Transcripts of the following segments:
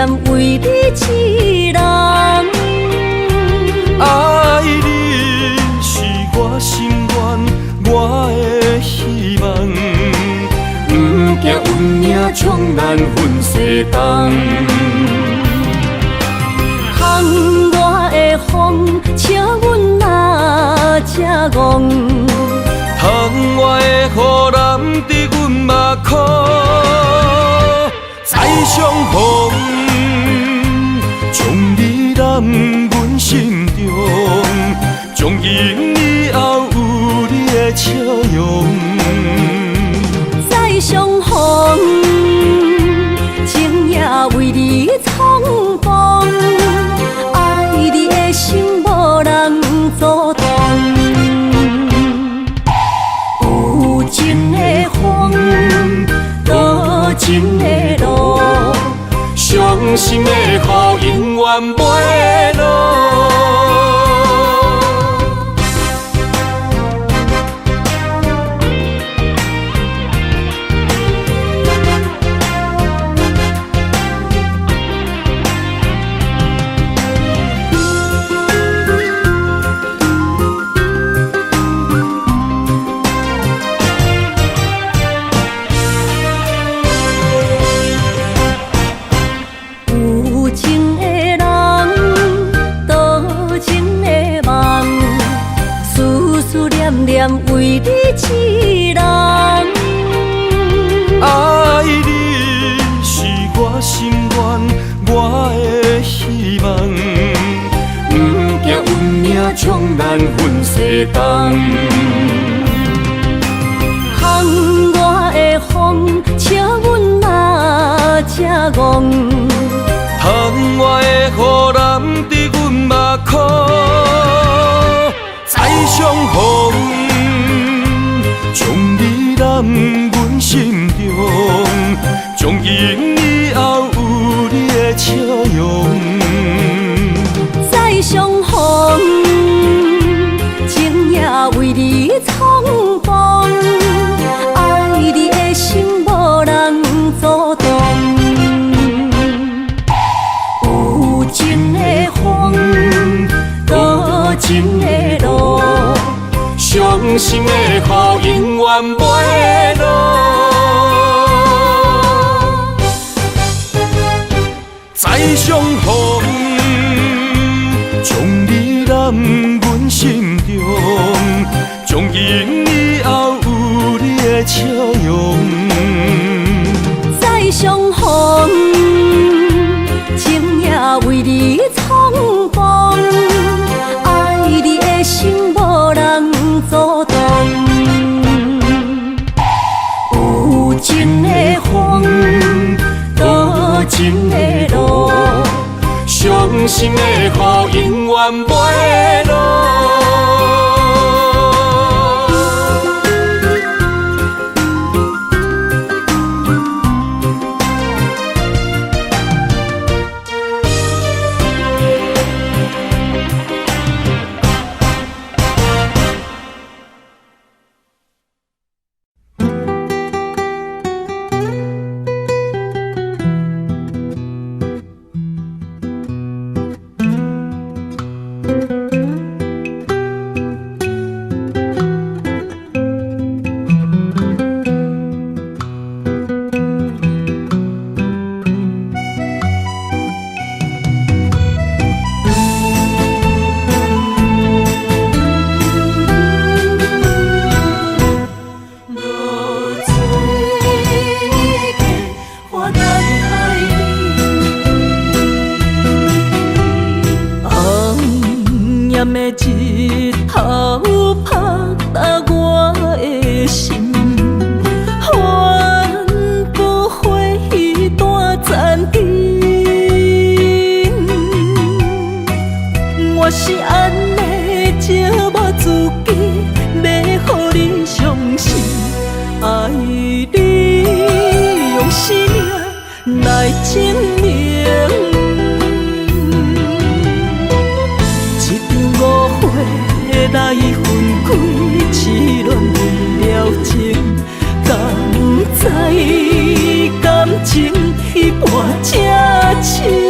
念為你一人。愛你是我心願，我的希望。毋驚運命將咱分西東。窗外的風，笑阮若這戇。窗外的雨淋伫阮目眶，再相逢，將你攬阮心中，從今以後有你的笑容。再相逢，情也為你創風，愛你的心無人阻擋。有情的風，多情的路，傷心的雨永遠袂落。有情的人，多情的夢，思思念念為你一人。愛你是我心願，我的希望。毋驚運命將咱分西東。窗外的風，笑阮若這戇。窗外的雨淋伫阮目眶，再相逢，將你攬阮心中，從今以後有你的笑容。再相逢，情也為你創風，愛你的心無人阻擋。有情的風，多情的路，傷心的雨永遠袂落。再相逢，將你攬阮心中，從今以後有你的笑容。再相逢，情也為你創風，愛你的心無人阻擋。有情的風，多情的路，傷心的雨永遠袂落。落水溪，我等待你。红艳的日头拍打我的心，反复回忆断残情。我是按呢折磨自己，欲予你伤心，愛你用生命來證明。一場誤會來分開，痴戀了情，敢知感情已半這深。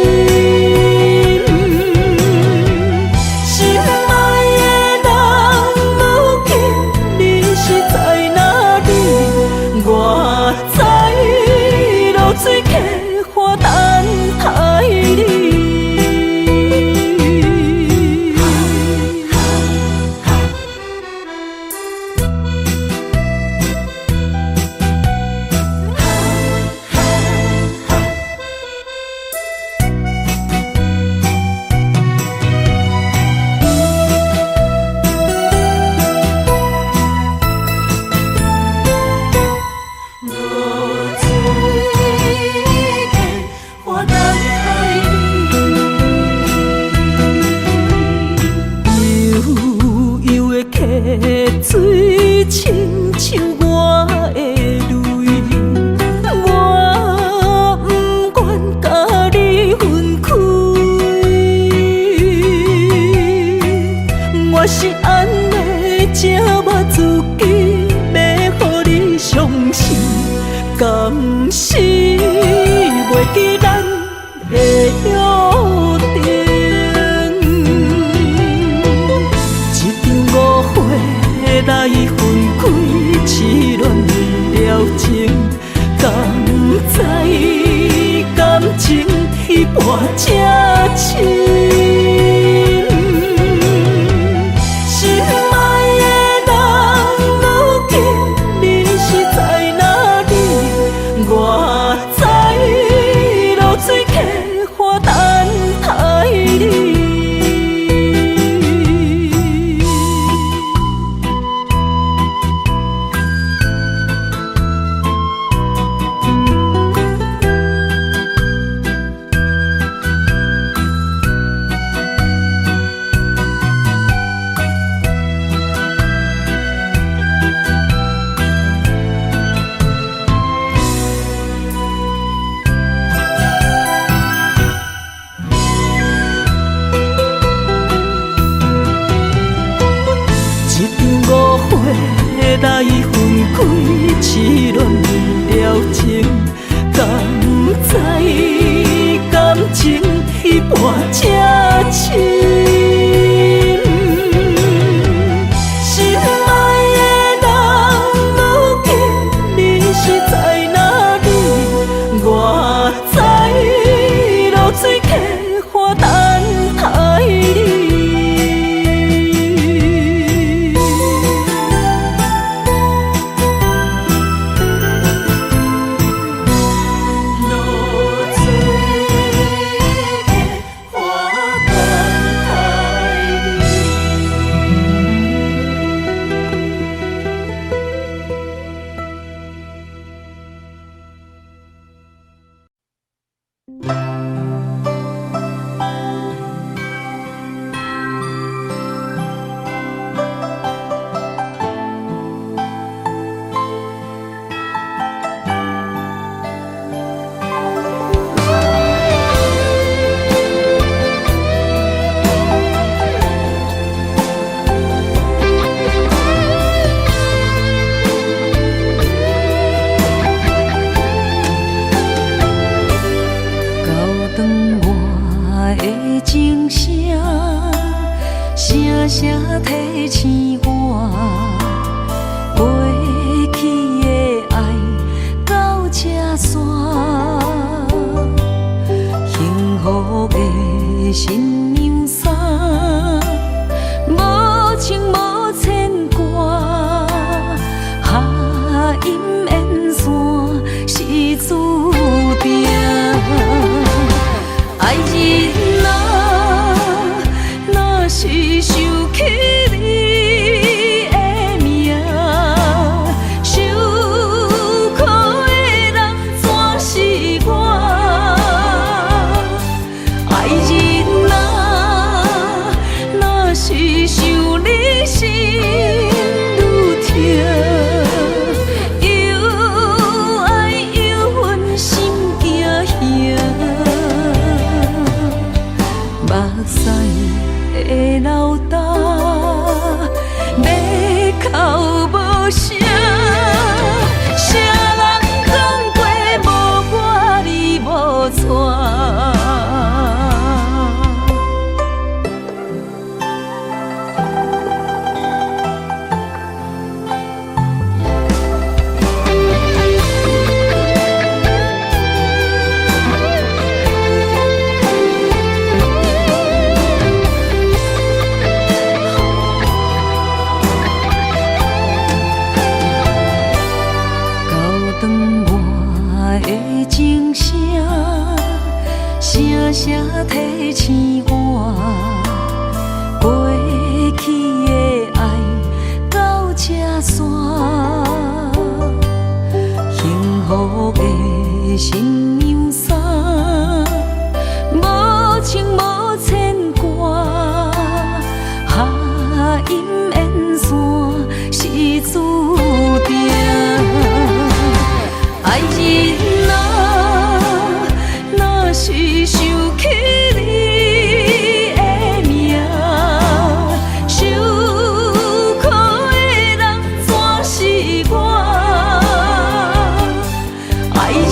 是袂記咱的約定。一場誤會來分開，痴戀的療程，敢知感情彼半這深。心愛的人，如今你是在哪裡？我知濁水溪岸等待你。一場誤會來分開，痴戀的療程，敢知感情彼半這深。心愛的人，如今你是在哪裡？我知濁水溪岸等待你。濁水溪岸等待你。交斷我的情聲，聲聲提醒我，過去的愛到這煞，幸福的新娘衫，無情無牽掛，合陰緣線是注定。愛人啊，若是想起你的名，受苦的人怎是我？愛人啊，若是想你心愈痛，又愛又恨心驚嚇。目屎會流干，欲哭無聲，啥人講過無我你無娶？交斷我的情聲，聲聲提醒我，過去的愛到這煞，幸福的新娘衫，無情無牽掛，合陰緣線是注定。愛人啊，若是想起你的名，受苦的人怎是我？愛人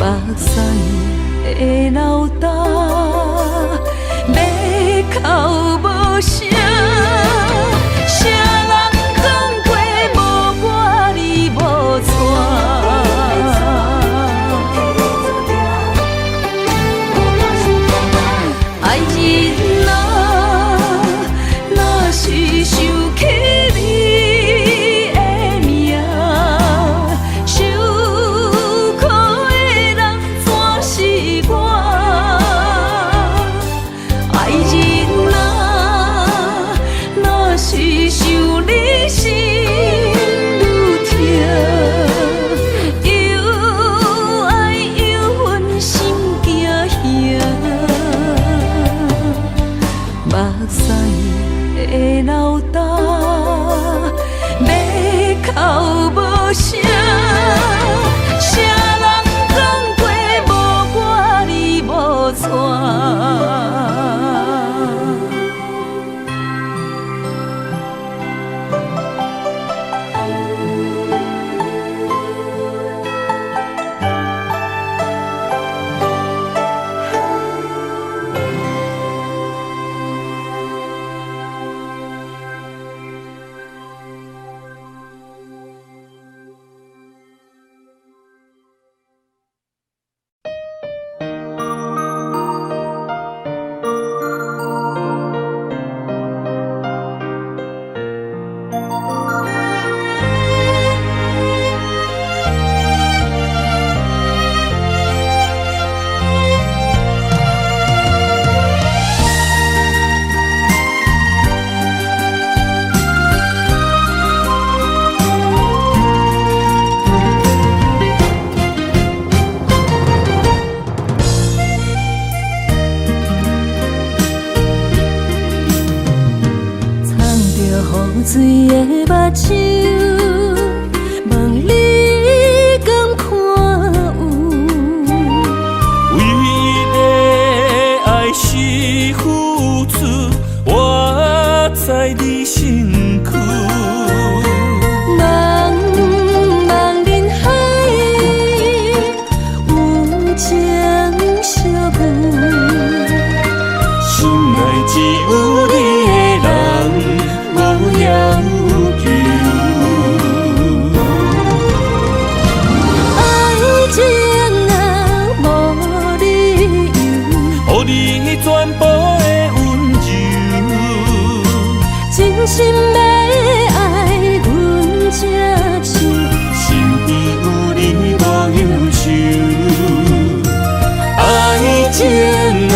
目屎会流干，欲哭无声。啥人讲过无我你无娶？爱人啊，若是想起你的名，受苦的人怎是我？爱人啊，若是想你心愈痛，又爱又恨心惊吓，目屎会流干，欲哭无声。啥人讲过无我你无娶？藏著雨水的目睭，问你敢看有？唯一的爱是付出，活在你身躯。茫茫人海，有情相遇。心内只有你的人，无要求。爱情啊，无理由，予你全部的温柔。真心欲爱，阮才唱。身边有你无忧愁。爱情啊，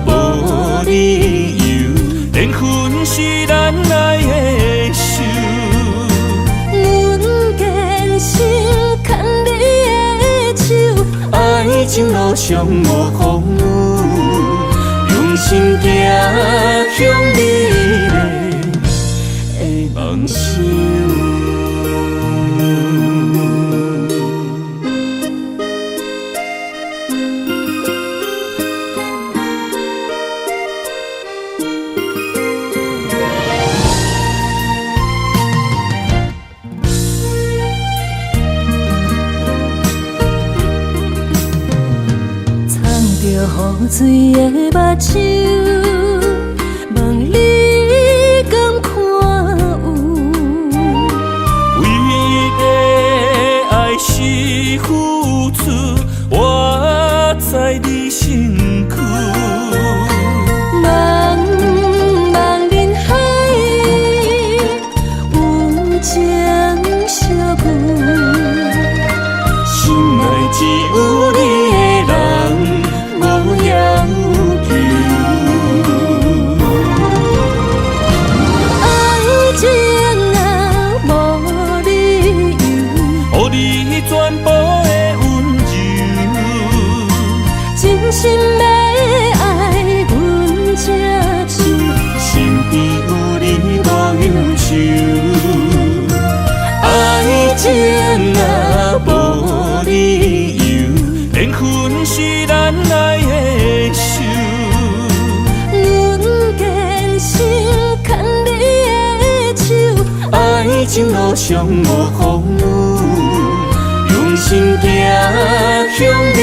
无理由，缘分是咱爱的仇。阮坚心牵你的手，爱情路上无风雨，用心行向你的梦想。藏著雨水的目睭，问你敢看有？唯一的爱是付出，活在你身躯。茫茫人海，有情相遇。心内只有你的人，无要求。爱情啊，无理由，予你全部的温柔。真心欲爱，阮才唱。身边有你无忧愁。爱情啊，无理由，缘分是咱爱的仇。阮坚心牵你的手，爱情路上无风雨，用心行向你。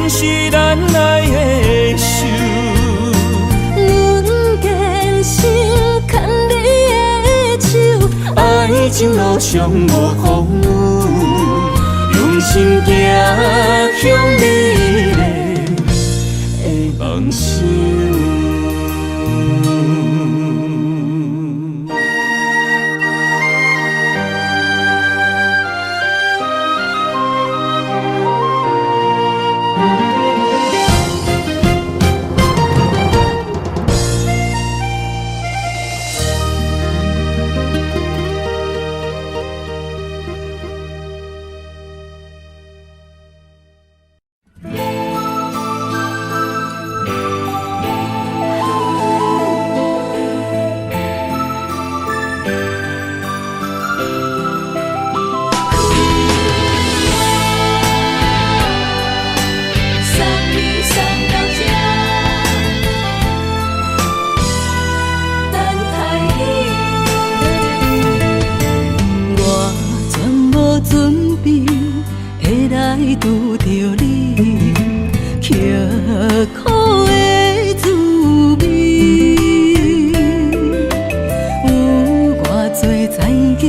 是咱爱的手。阮坚心牵你的手，爱情路上无风雨，用心行向美丽的梦想。送你送到這，等待你。我全無準備會來拄著你，刻苦的滋味，有偌濟残忍，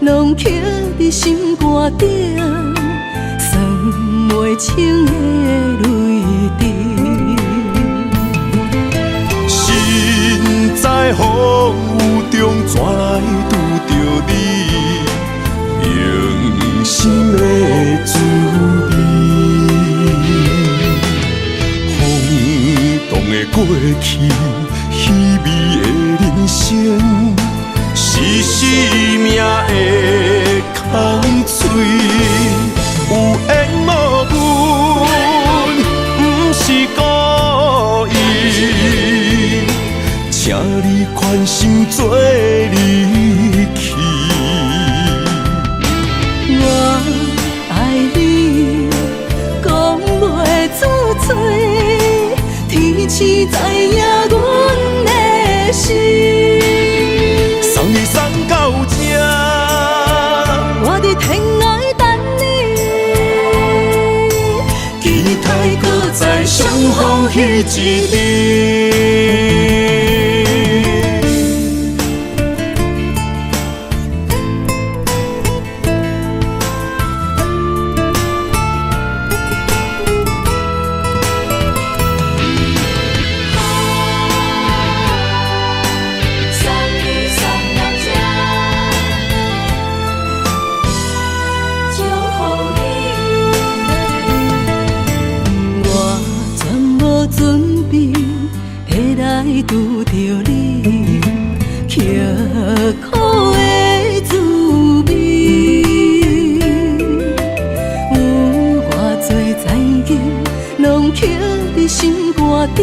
攏刻佇心肝頂。算袂清的淚滴。身在風雨中，怎來拄著你？用心的滋味，風動的過去，稀微的人生，是生命的空喙。有緣無分，毋是故意，請你寬心做離去。我愛你，講袂出嘴，天時知影阮的心。送你送到這，我佇天涯等你，期待閣再相逢彼一日。送你送到這，祝福你。我全無準備會來拄著你，刻苦的滋味，有偌濟殘忍，攏刻佇心肝頂，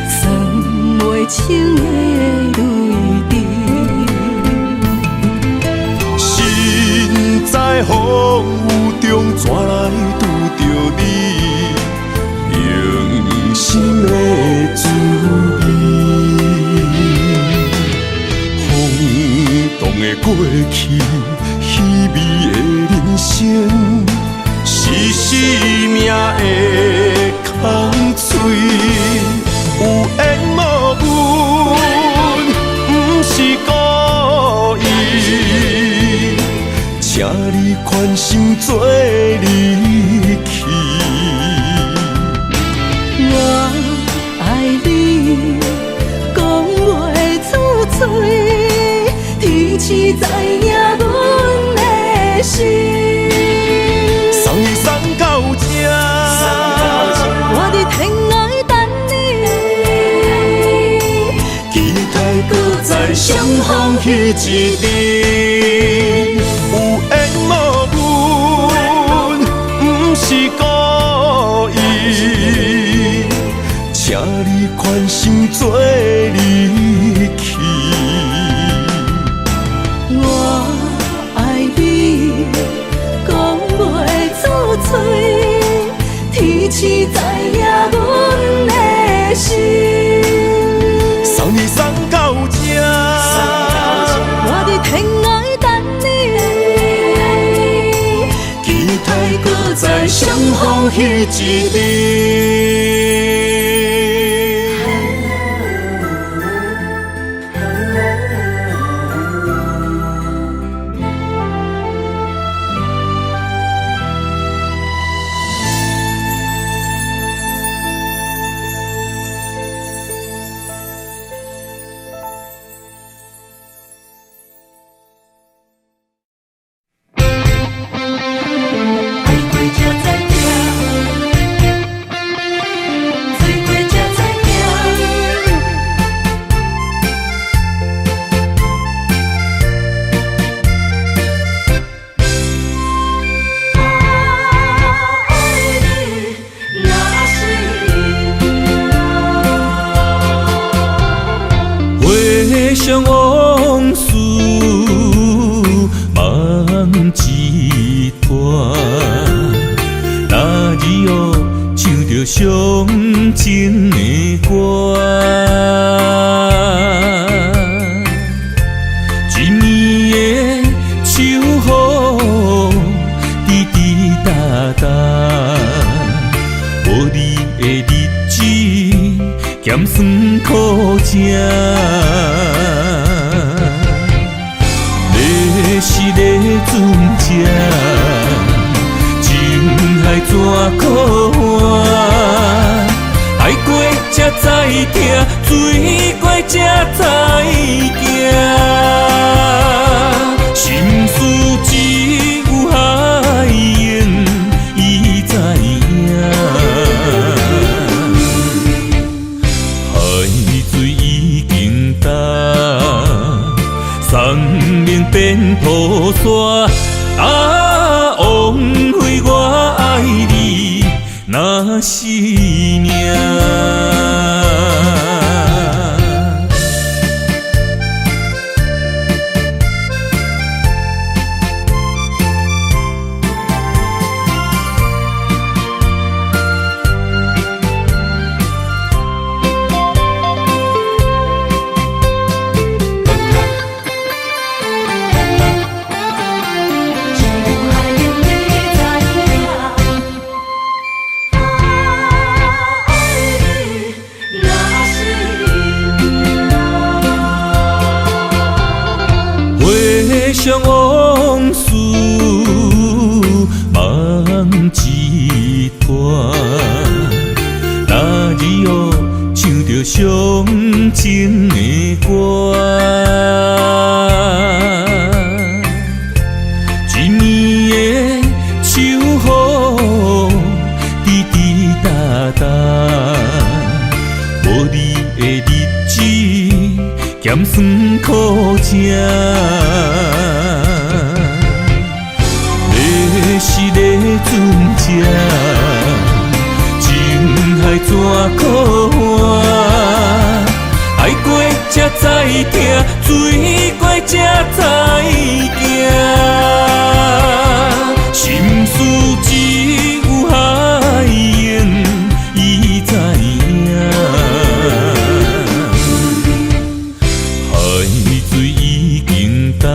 算袂清的淚滴。身在風雨中，怎來拄著你？用心的滋味，風動的過去，稀微的人生，是生命的空喙。有緣無分，毋是故意，請你寬心做離去。我愛你，講袂出嘴，天時知影阮的心。送你送到這，我佇天涯等你，期待閣再相逢彼一日。有緣無分，毋是故意，請你寬心做離去。我愛你，講袂出嘴，天時知影阮的心。送你送到這，我佇天涯等你，期待閣再相相逢彼一暝。爱过才知疼，醉过才知疼。啊，爱你若是命。回想往事，梦一团。那日哦，唱著伤情的歌，一暝的秋雨，滴滴答答，无你的日子，咸酸苦食。迷失的船只，情海怎苦换？爱过才知疼，醉过才知行。心事只有海涌伊知影。海水已经干，山盟变土沙。啊，枉费我爱你，若是命。只有海涌伊知影。啊，爱你若是命。回想往事，梦一团。那日哦，唱著伤情的歌，一暝的秋雨，滴滴答答，无你的日子，咸酸苦食。迷失的船只，情海怎苦换？爱过才知疼，醉过才知行。心事只有海涌伊知影。海水已经干，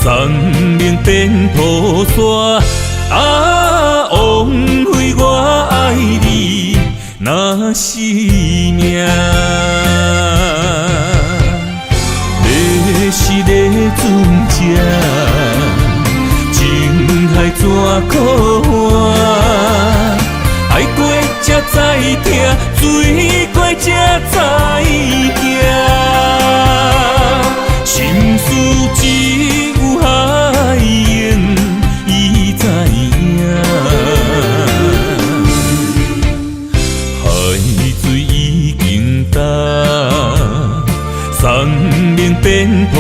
山盟变土沙。啊，枉费我爱你，若是命。迷失的船只，情海怎苦换？爱过才知疼，醉过才知行。心事只有海涌伊知影。海水已经干，山盟变土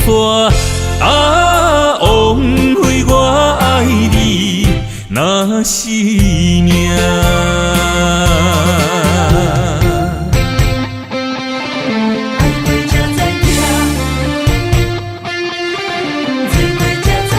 沙。啊，枉费我爱你，若是命。爱过才知疼，醉过才知疼。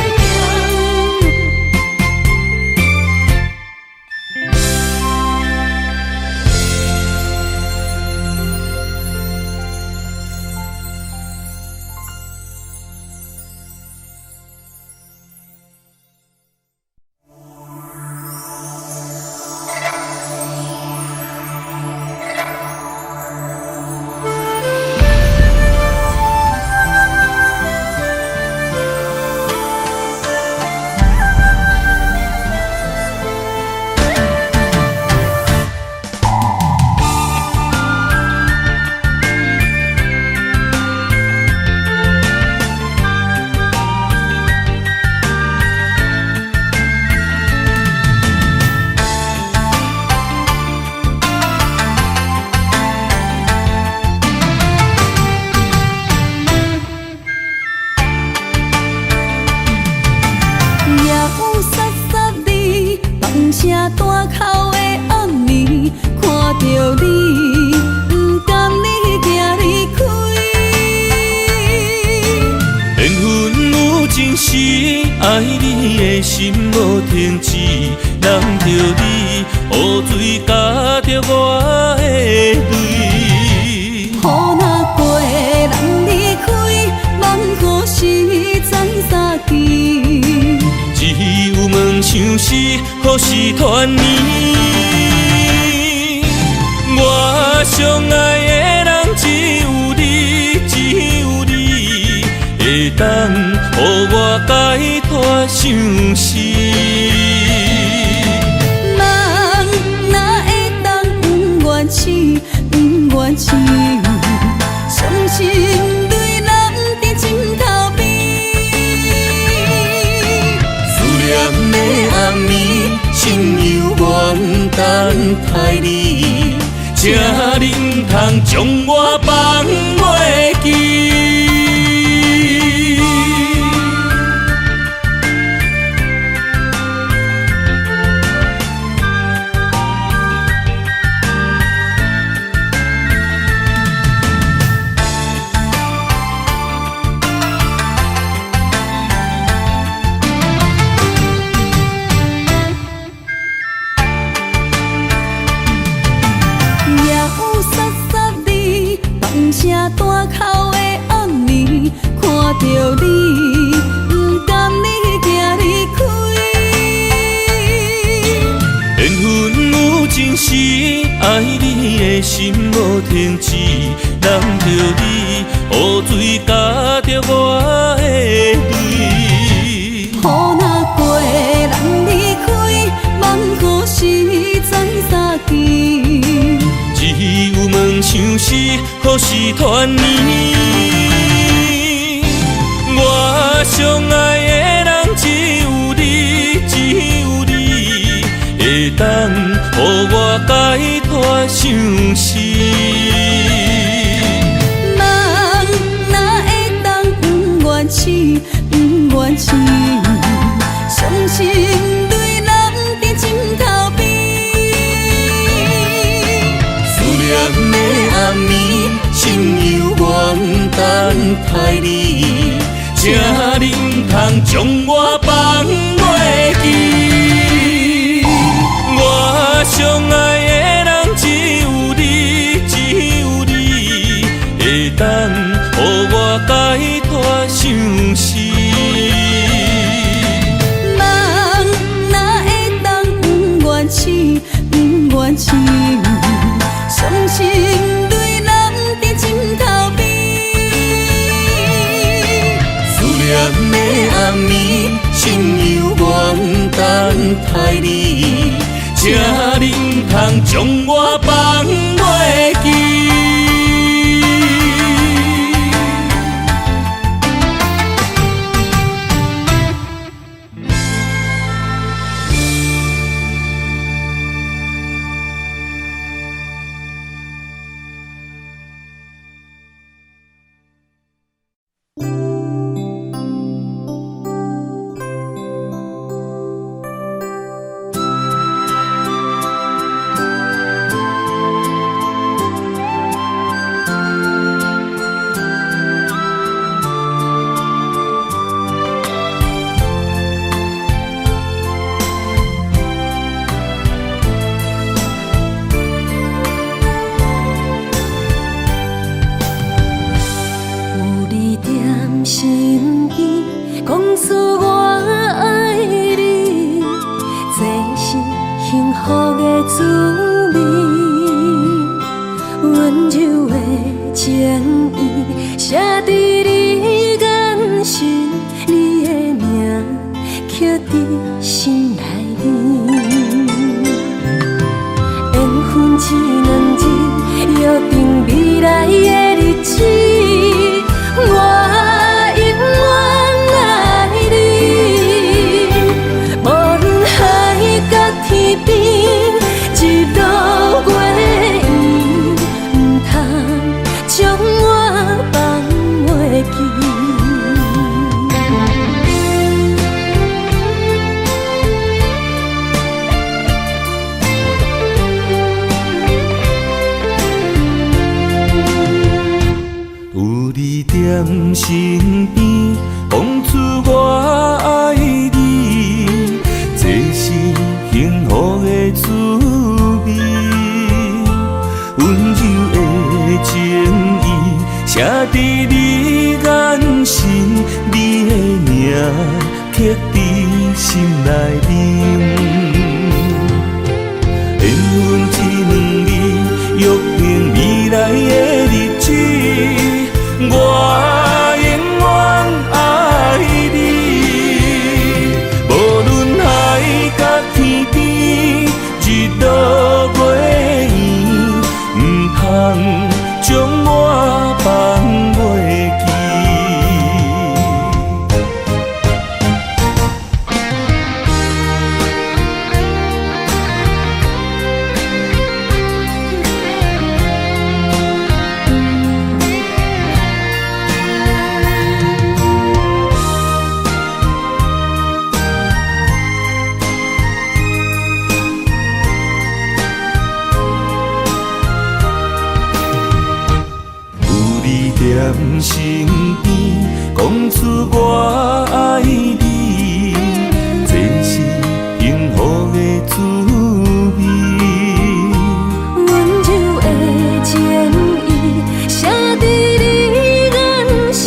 時，愛你的心無停止，攬著你，雨水咬著我的淚。雨若過，人離開，夢何時再相見？只有問相思何時團圓？我上愛的人只有你，只有你，會當予我解脫相思。夢哪會當不願醒，不願醒，傷心淚淋佇枕頭邊。思念的暗暝，心猶原等待你，請你毋通將我放袂記。夜雨潲潲你，放声大哭的暗暝，看著你，不甘你行離開。緣分有情時，愛你的心無停止，攬著你，雨水咬著我的淚。雨若過，人離開，夢何時再相見？只有問相思何時團圓？我上愛的人只有你，只有你，會當予我解脫相思。夢哪會當不願醒，不願醒，傷心淚淋佇枕頭邊。思念的暗暝，心猶原等待你，請你毋通將我放袂記。我上愛的人只有你，只有你，會當予我解脫相思。夢哪會當不願醒，不願醒，傷心淚淋佇枕頭邊。思念的暗暝，心猶原等待你，請你毋通將我放袂記。有你踮身邊，講出我愛你，這是幸福的滋味。溫柔的情意寫佇你眼神，你的名刻佇心內面。緣分這兩字，約定未來的日子。我永遠愛你，無論海角天邊，日落月圓，毋通將我放袂記。有你踮身邊，講出我身邊，講出我愛你，這是幸福的滋味。溫柔的情意，寫佇你眼神，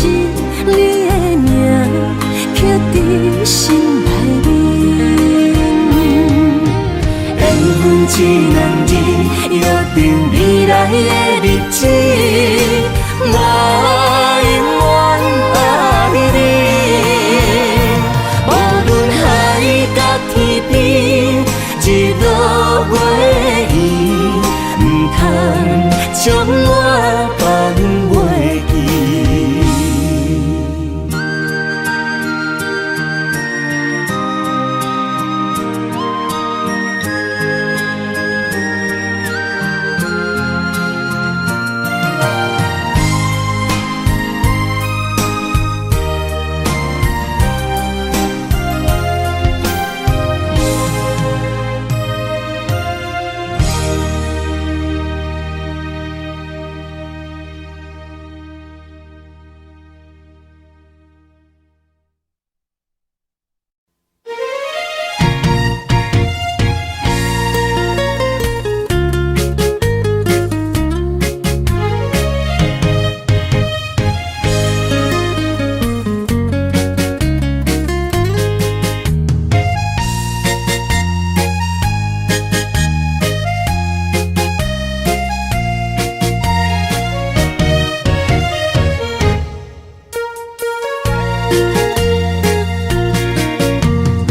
你的名刻佇心內面。緣分這兩字，約定未來的日子，我永遠愛你。無論海角天邊，日落月圓，毋通將我放袂記。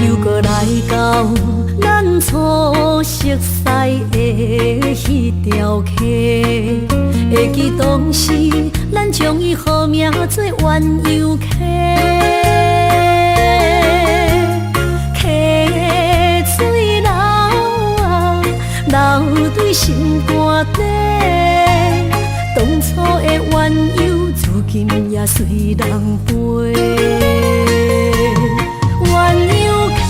又閣來到咱初熟似的彼條溪，會記當時咱將伊號名做鴛鴦溪，溪水流啊流對心肝底，當初的鴛鴦如今也隨人飛。鴛鴦溪，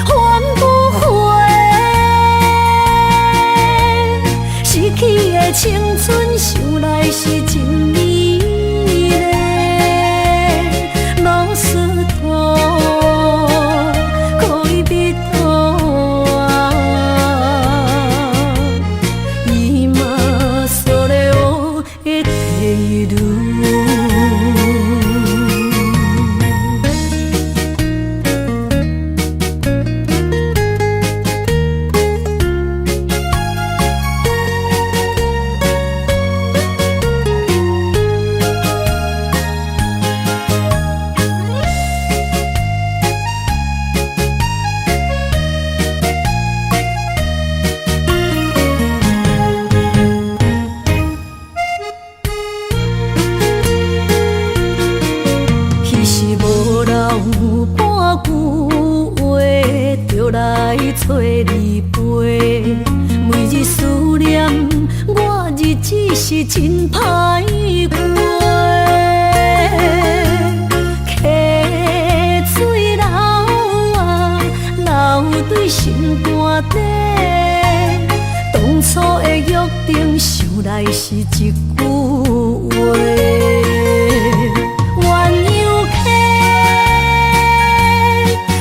還不回，失去的青春，想來是真美麗。ロスト戀人啊，今それを得ている。彼時無留半句話，就來揣你陪。每日思念，我日子是真歹過。溪水流啊流對心肝底，當初的約定，想來是一句話。鴛鴦溪，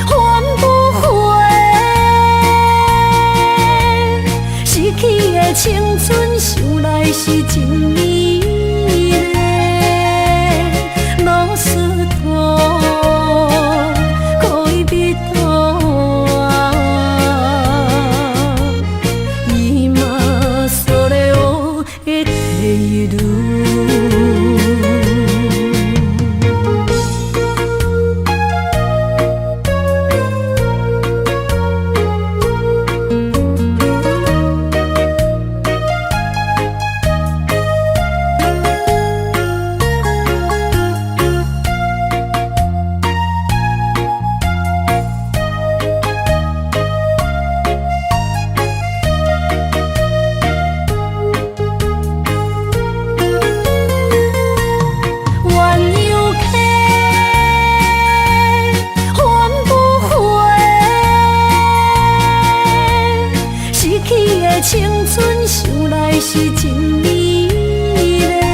還不回，失去的青春，想來是真美麗。ロスト戀人啊，今それを得ている。鴛鴦溪，還不回，失去的青春，想來是真美麗。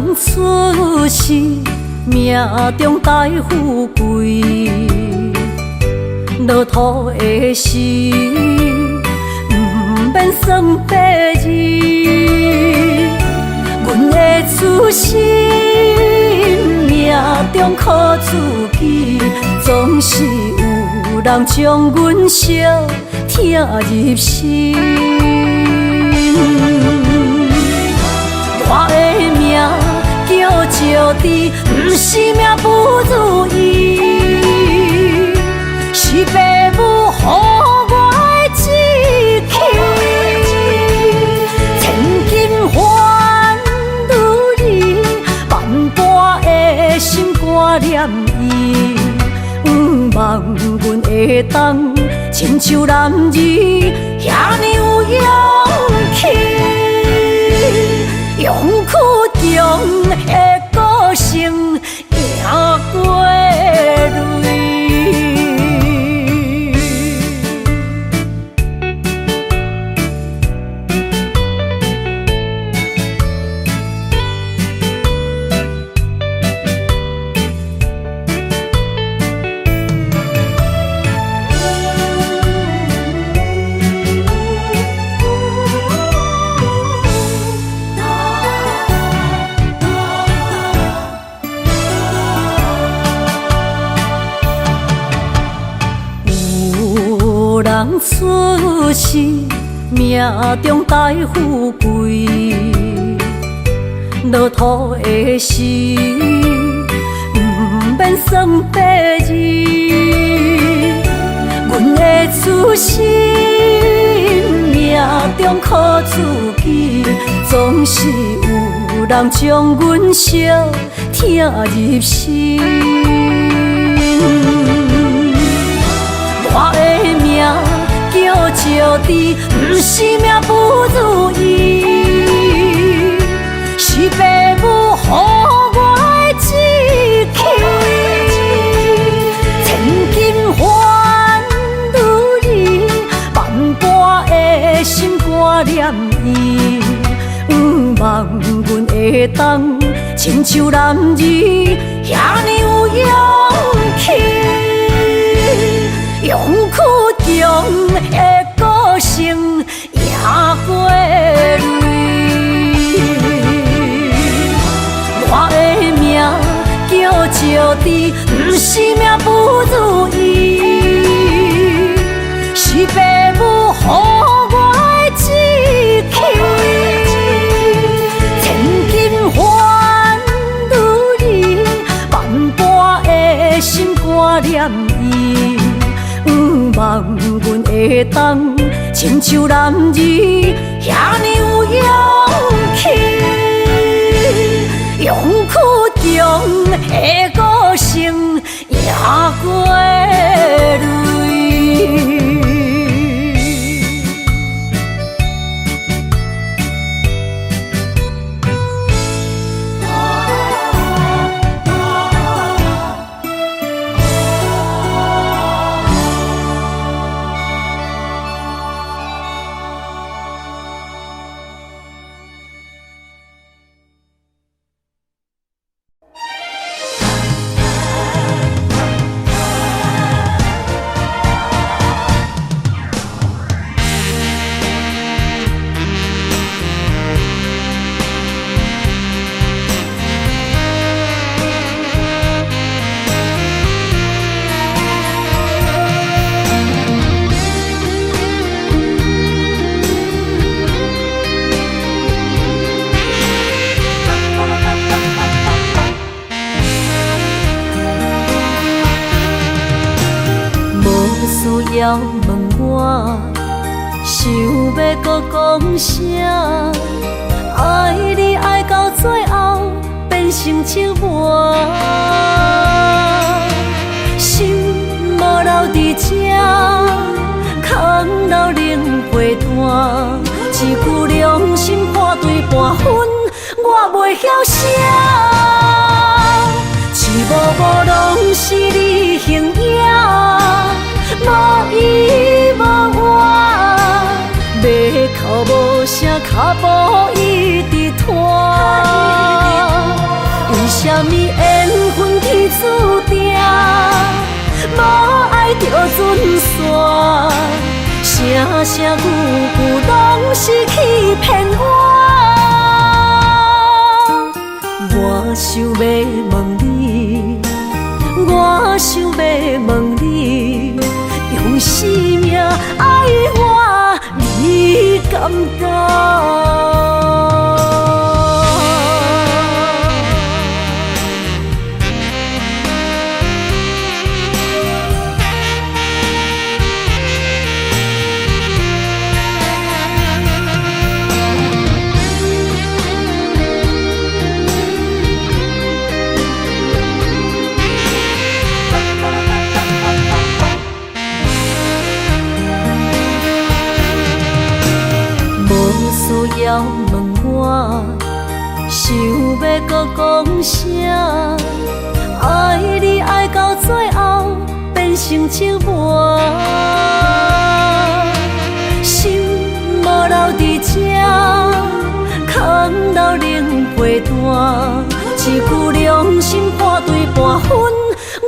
人出世，命中帶富貴，落土的時，毋免算八字。阮的出身，命中苦自己，總是有人將阮相疼入心。我的命叫石智，毋是命不如意，是爸母予我的志氣。千金還女兒，萬般的心肝念伊，向望阮會當親像男兒遐爾有勇氣。勇氣中的個性贏過淚。有人出世，命中帶富貴，落土的時，毋免算八字。阮的出身，命中苦自己，總是有人將阮相疼入心。我的命叫石智，毋是命不如意，是爸母予我的志氣。千金還女兒，萬般的心肝念伊，向望阮會當親像男兒遐爾有勇氣。勇氣中的個性贏過淚。我的命叫石智，毋是命不如意，是爸母予我的志氣。千金還女兒，萬般的心肝念伊，向望阮會當親像男兒遐爾有勇氣。勇氣中的個性贏過淚。無需要問我，想欲閣講啥？愛你愛到最後變成折磨，心無留佇這，空留冷被單。一句良心半對半分，我袂曉寫。一幕幕攏是你形影，無依無倚，欲哭無聲，跤步一直拖。為啥物緣分天注定，無愛就準散，聲聲句句攏是欺騙我。我想欲問你，我想欲問你，用生命愛我，你敢敢？無需要問我，想欲閣講啥？愛你愛到最後變成折磨，心無留佇這，空留冷被單，一句良心半對半分，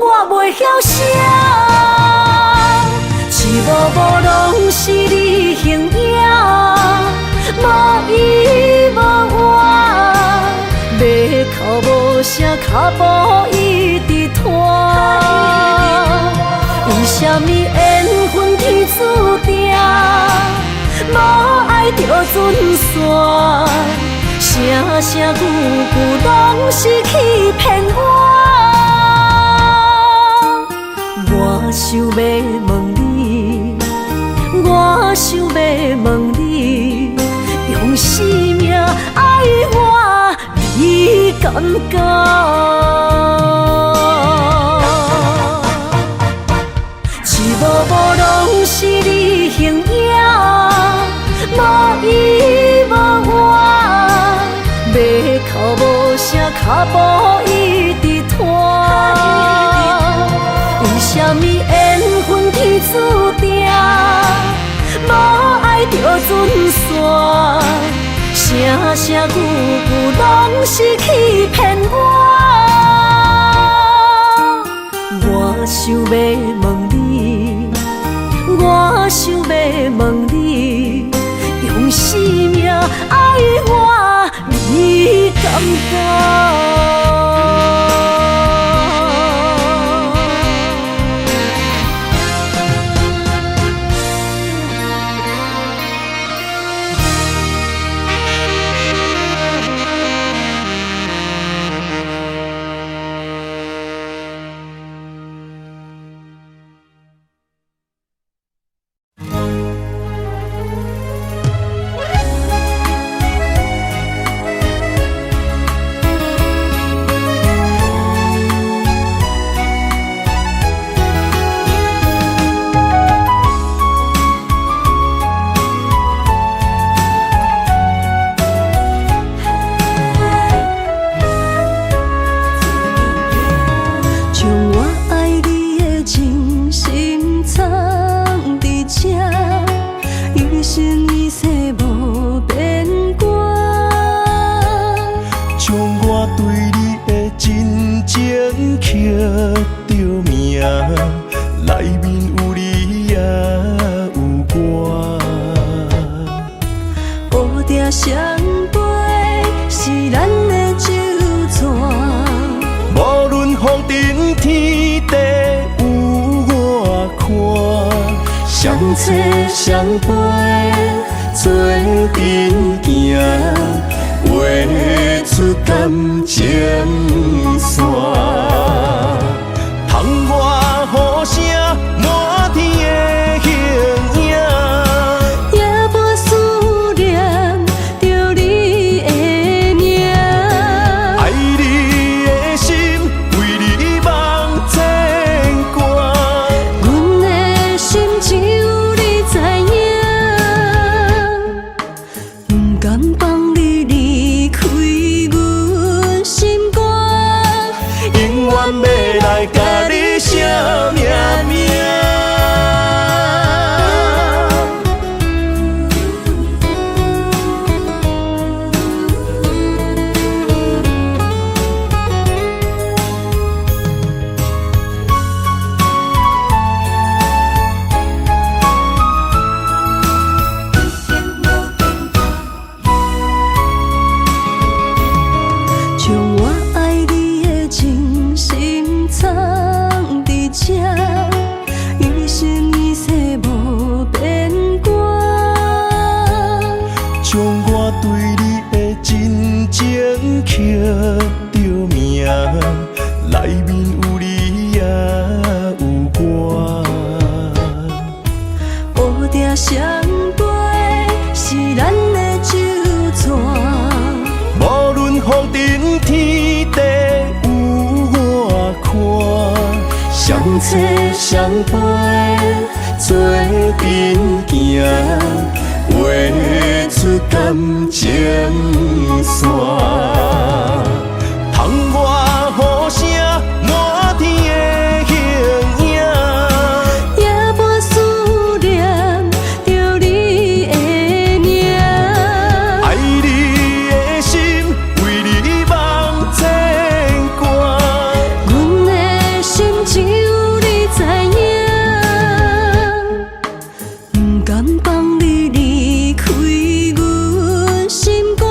我袂曉寫。一幕幕攏是你形影，無依無倚，欲哭無聲，跤步一直拖。為啥物緣分天注定，無愛就準散，聲聲句句攏是欺騙我。我想欲問你，我想欲問你，用生命愛我，你敢敢？一幕幕攏是你形影，無依無倚，欲哭無聲，跤步一直拖。為啥物緣分天注定，無愛就準散，聲聲句句攏是欺騙我。我想欲問你，我想欲問你，用生命愛我，你敢敢？將我愛你的真心藏佇這，一生一世無變卦。將我對你的真情刻著名，內面有你也有我。烏蝶相飞是咱的酒泉，無論風塵天地有偌寬，相找相陪做陣行，畫出感情線。窗外雨聲，滿天的形影，也无思念著你的名。愛你的心，為你茫牽掛。阮的心只有你知影，不甘放你離開阮心肝。永遠欲來共你寫命名。將我對你的真情刻著名，內面有你也有我。烏蝶相飛是咱的酒泉，無論風塵天地有偌寬，相找相陪做陣行，畫出感情線。窗外雨聲，滿天的形影，也無思念著你的名。愛你的心，為你茫牽掛。阮的心只有你知影，不甘放你離開阮心肝，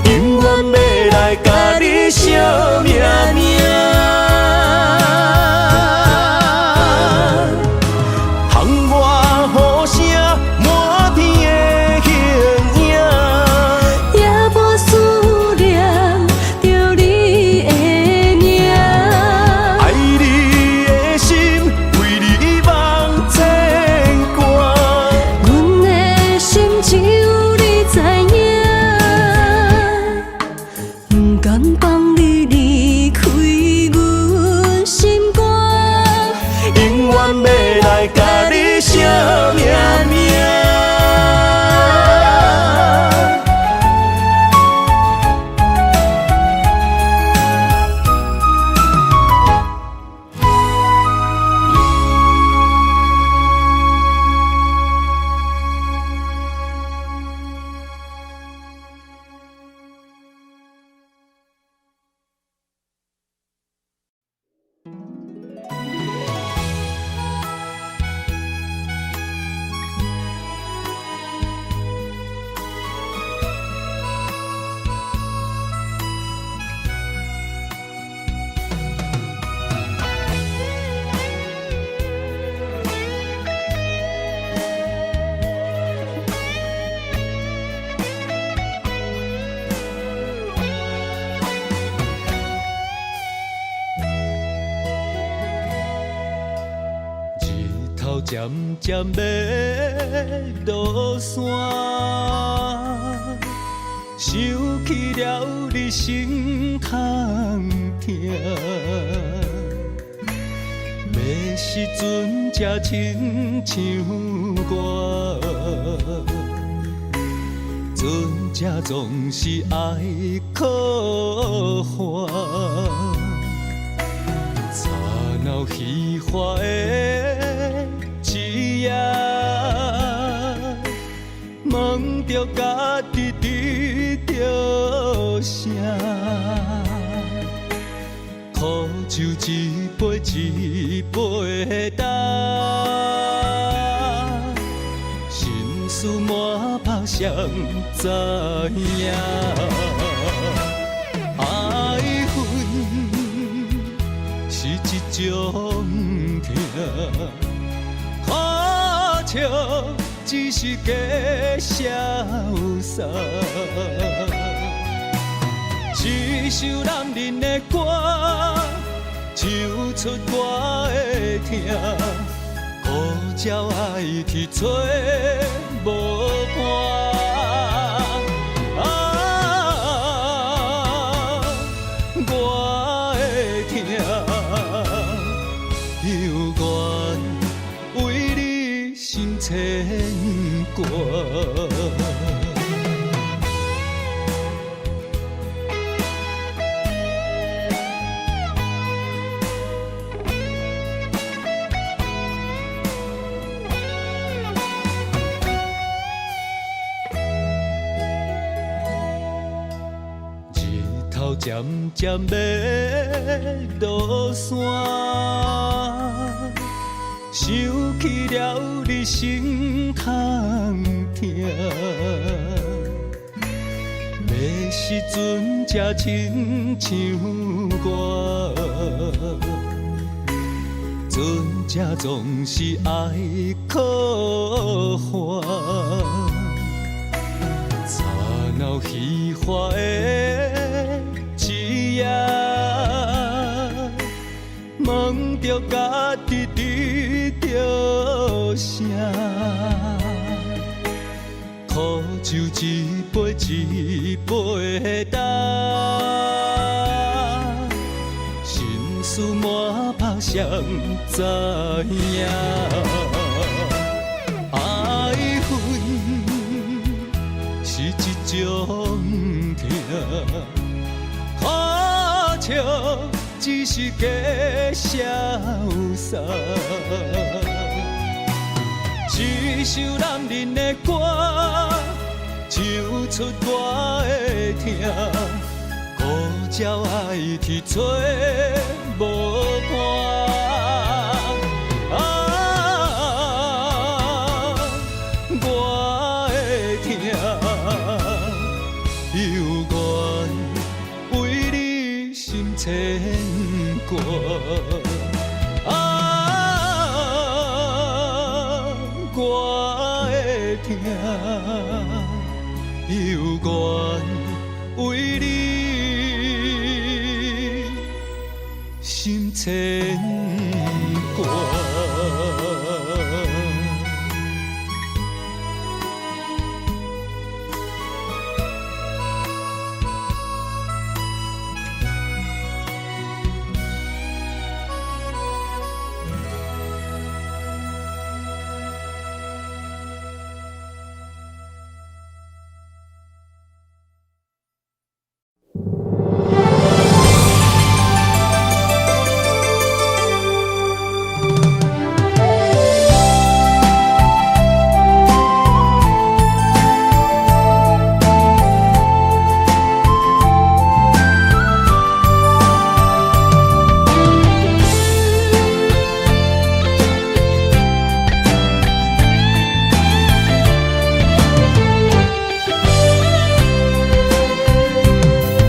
永遠欲來共你相命命。窗外雨聲，滿天的形影，也無思念著你的名。愛你的心，為你茫牽掛。阮的心只有你知影，不甘放你離開阮心肝，永遠欲來共你相命命。日頭漸漸欲落山，想起了你心空疼，欲時陣才親像我，船只總是愛靠岸。吵鬧喧譁的一夜，問著家己得著啥？苦酒一杯一杯干，心事滿腹誰知影？愛恨是一種疼，苦笑只是假瀟灑。一首男人的歌，唱出我的疼。孤鸟愛去揣無伴。啊，我的疼，猶原為你心牽掛。日頭漸漸欲落山，想起了你心空疼，欲時陣才親像我，船只總是愛靠岸。了虚华的一夜，问著家己得著啥？苦酒一杯一杯干，心事满腹谁知影？爱恨是一种疼，苦笑只是假痟捎。一首男人的歌，唱出我的疼。孤鸟爱去找无伴。啊，我的疼，犹原为你心牵挂。啊，我的疼，犹原为你心牵挂。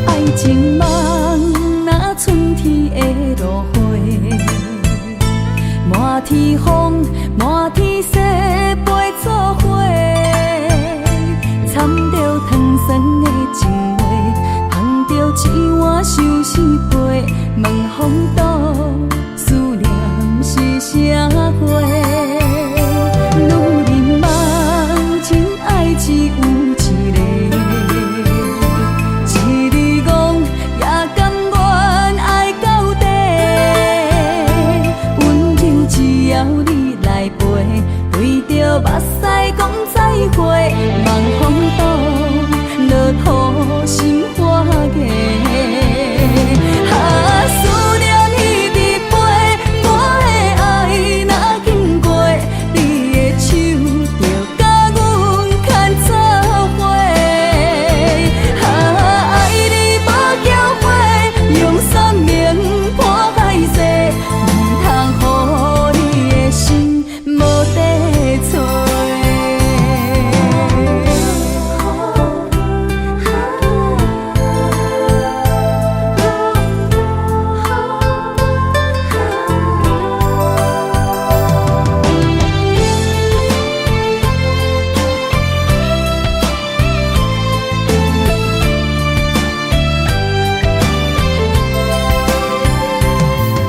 愛情夢若春天的落花，滿天風，滿天雪飛做伙，掺著糖酸的情話，捧著一碗相思杯，問風度思念是啥貨？女人夢情愛只有一个。一日戇也甘願愛到底，溫柔只要你來陪，對著目屎講再會，望風度落土心花芽。啊，思念一直飛，我的愛若經過，你的手就共阮牽做伙。啊，愛你無後悔，用生命破海誓，毋通予你的心無地揣。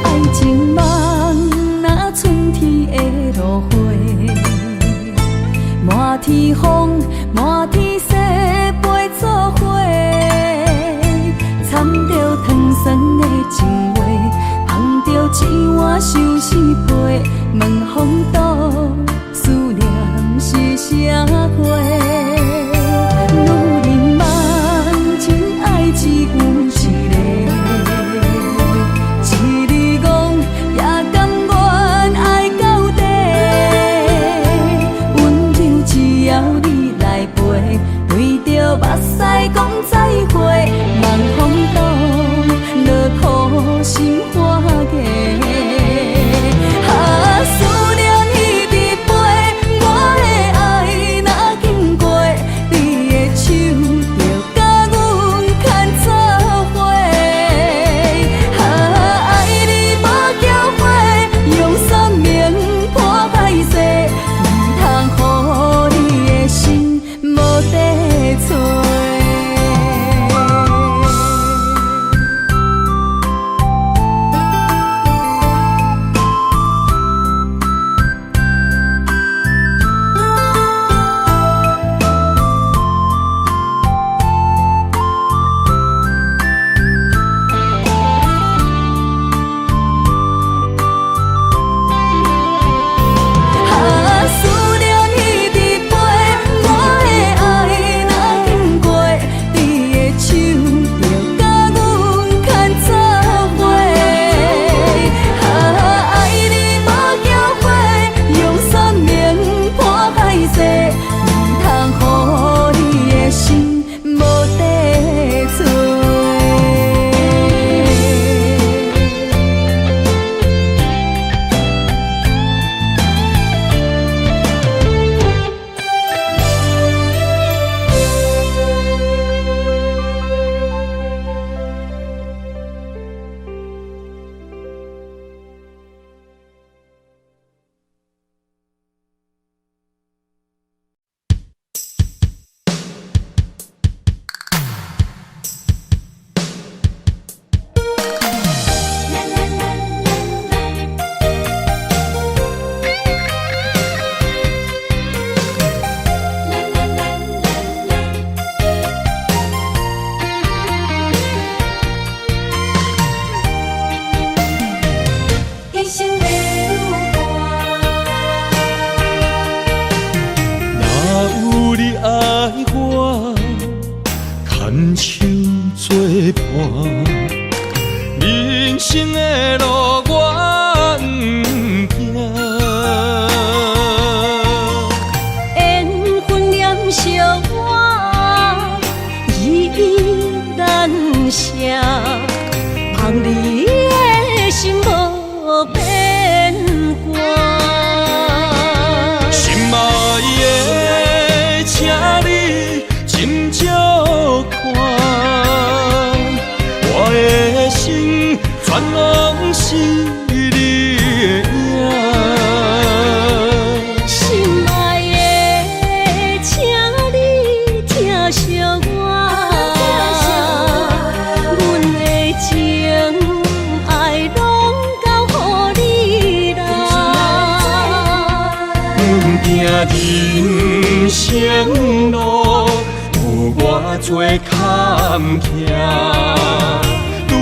愛情夢若春天的落花，滿天風，滿天雪飛做伙，掺著糖酸的情話，捧著一碗相思杯，問風度思念是啥貨？女人夢情愛只有一個。一日戇也甘願愛到底，溫柔只要你來陪，對著目屎講再會，望風度落土心花芽。啊，思念一直飛，我的愛若經過，你的手就共阮牽做伙。啊，愛你無後悔，用生命破海誓，毋通予你的心無地揣。牽手做伴，人生的路我毋驚。緣分黏惜我，依依難捨，望你的心無變卦。心愛的，請你斟酌看，我的心全攏是你的影。心愛的，請你疼惜我，阮的情愛攏交予你啦。不驚人生路有偌濟坎坷，對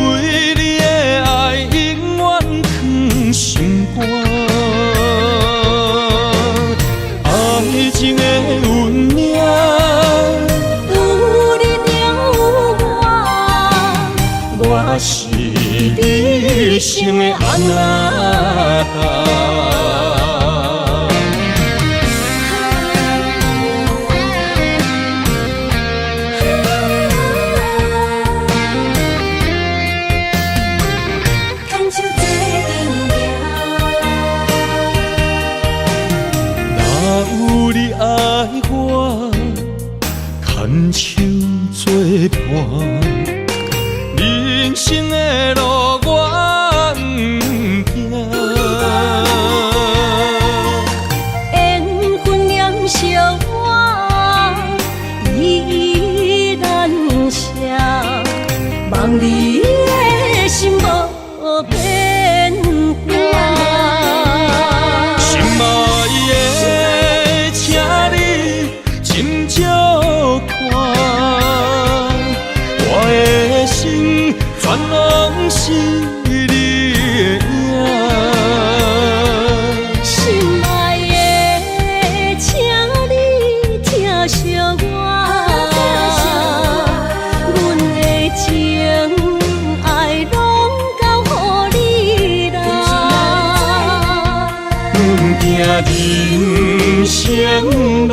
你的愛永遠藏心肝。愛情的運命，有你就有我，我是你一生的阿那達。牽手做陣行。若有你愛我，牽手做伴，人生的路我毋驚。緣分黏惜我，依依難捨，望你的心無變卦。心愛的，請你斟酌看，我的心全攏是你的影。心愛的，請你疼惜我，阮的情愛攏交予你啦。不驚人生路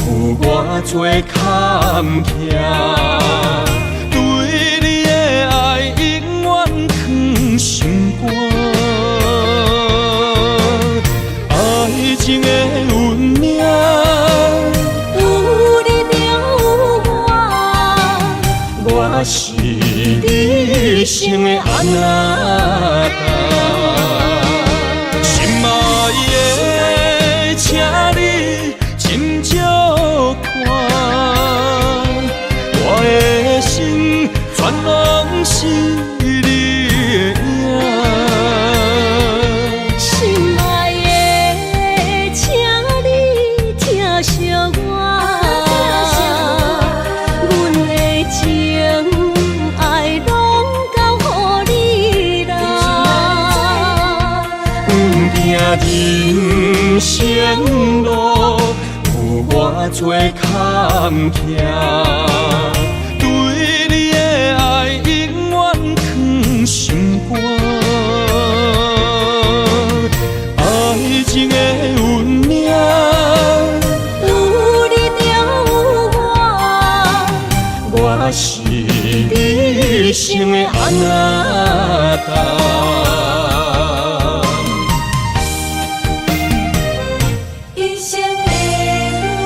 有偌濟坎坷，對你的愛永遠藏心肝。愛情的運命，有你就有我，我是你一生的阿那達。心愛的，請你斟酌看，我的心全攏是你的影。心愛的，請你疼惜我，阮的情愛攏交予你啦。不驚人生路有偌濟坎坷，對你的愛永遠藏心肝。愛情的運命，有你就有我，我是你一生的阿那達。一生的女伴。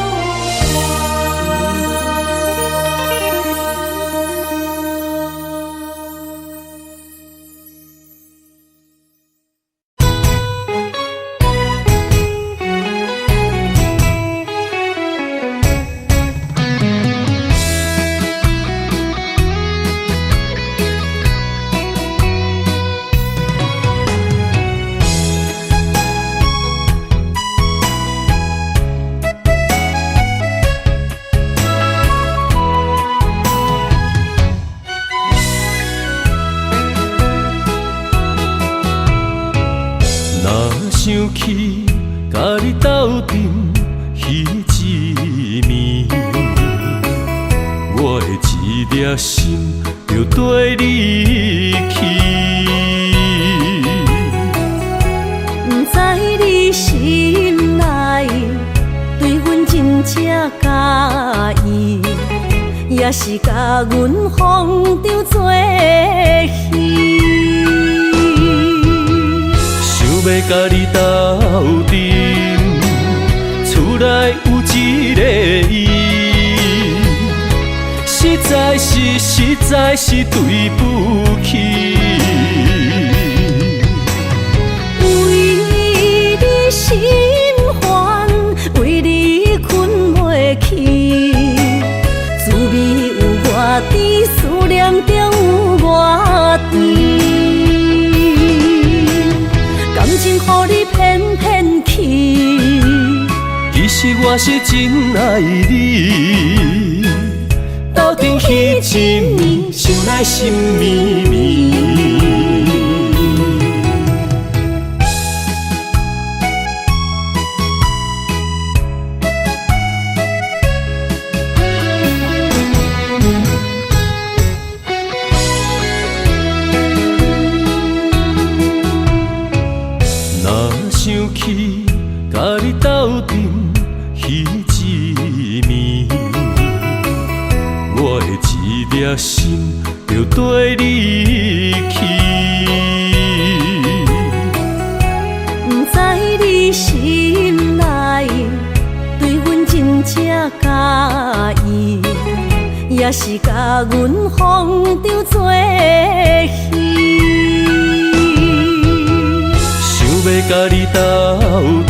的一粒心就綴你去。毋知你心内對阮真正佮意，抑是共阮風當做戲。想欲共你鬥陣，厝內有一个伊，實在是實在是對不起。為你心煩，為你睏袂去，滋味有偌甜，思念中有偌甜。感情予你騙騙去，其實我是真愛你，鬥陣彼一暝，想來心綿綿。若想起共你鬥陣彼一暝，我的一粒心就綴你去。毋知你心內對阮真正佮意，抑是共阮風當做戲。想欲共你鬥陣，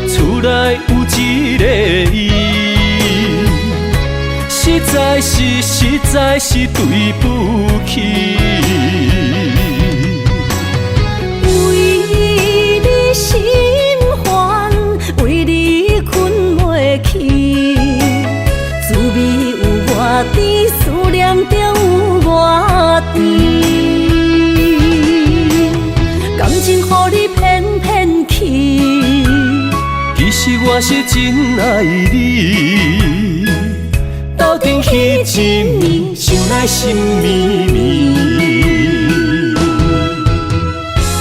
厝內有一个伊，實在是實在是對不起。為你心煩，為你睏袂去，滋味有偌甜，思念中有偌甜。感情予你騙騙去，其實我是真愛你，鬥陣彼一暝，想來心綿綿。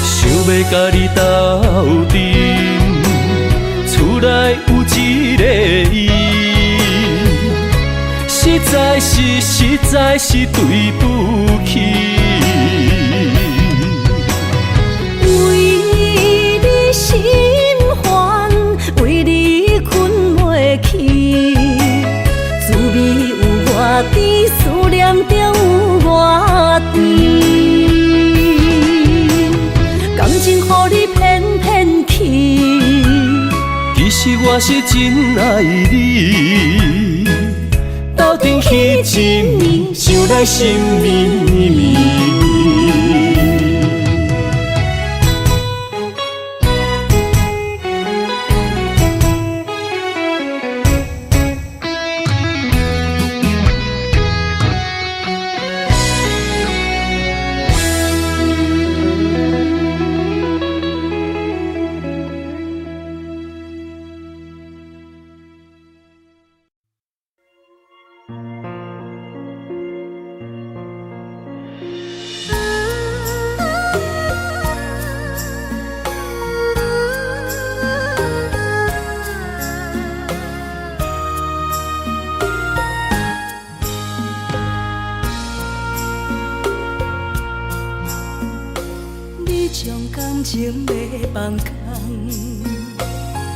想欲共你鬥陣，厝內有一个伊，實在是實在是對不起。為你心煩，為你睏袂去，滋味有偌甜，思念中有偌甜。感情予你騙騙去，其實我是真愛你，鬥陣彼一暝，想來心綿綿。你將感情欲放空，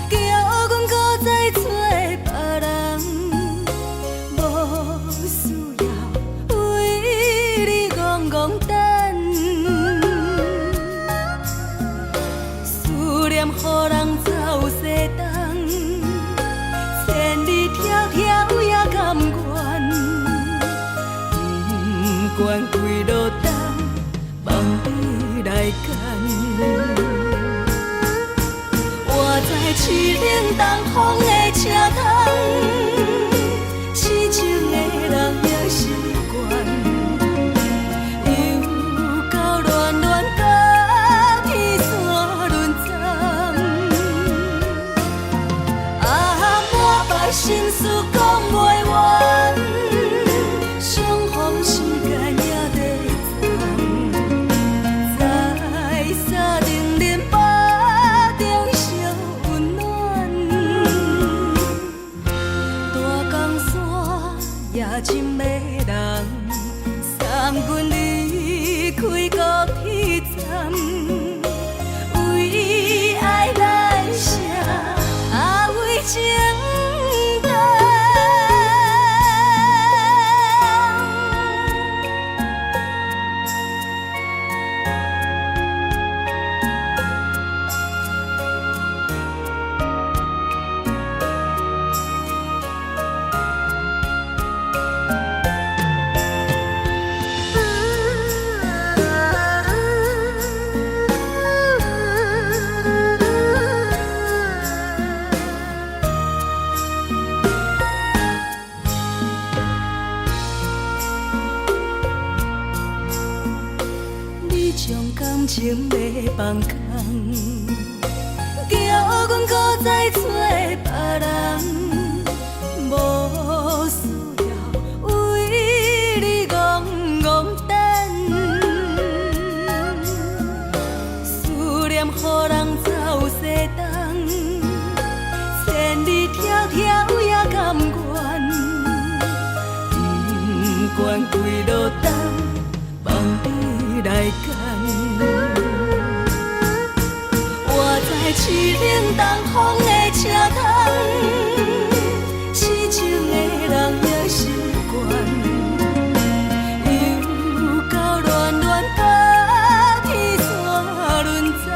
叫阮閣再找別人，無需要為你戇戇等，思念予人走西東，千里迢迢也甘願，不管幾落冬，望你來牽。我知凄冷東風的車窗，痴情的人也習慣，又到暖暖甲天山轮转，啊，满腹心事讲袂完。也情迷人，送阮离开高铁站，為愛來寫，啊為情等。你將感情欲放空，叫阮閣再找別人，無需要為你戇戇等，思念予人走西東，千里迢迢也甘願，不管幾落冬，放你來揀。我知凄冷東風的車窗，痴情的人也習慣，又到暖暖冬天煞輪站，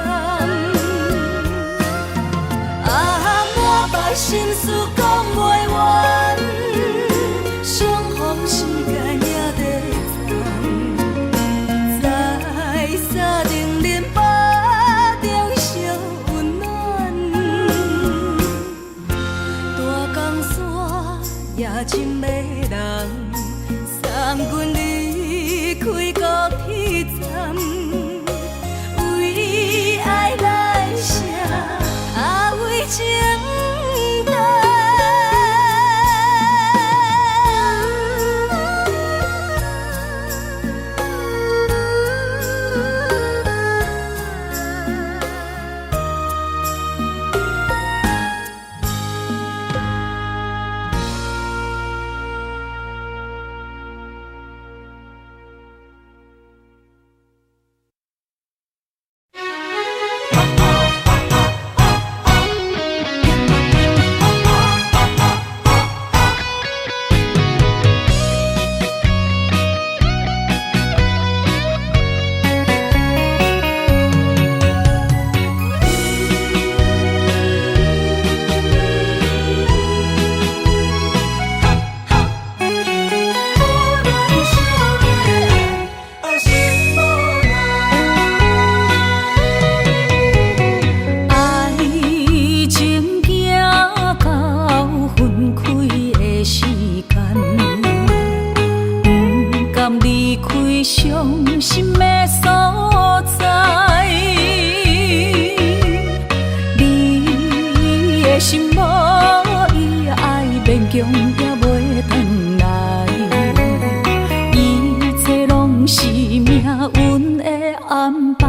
啊，滿腹心事講袂完，相逢時間也短暫，在三重恁腹中相溫暖，大江山也情迷人，送阮離開高鐵站，為愛來寫，啊為情等。愛情行到分開的時間，不甘離開傷心的所在。你的心無伊愛，勉強也袂轉來，一切攏是命運的安排。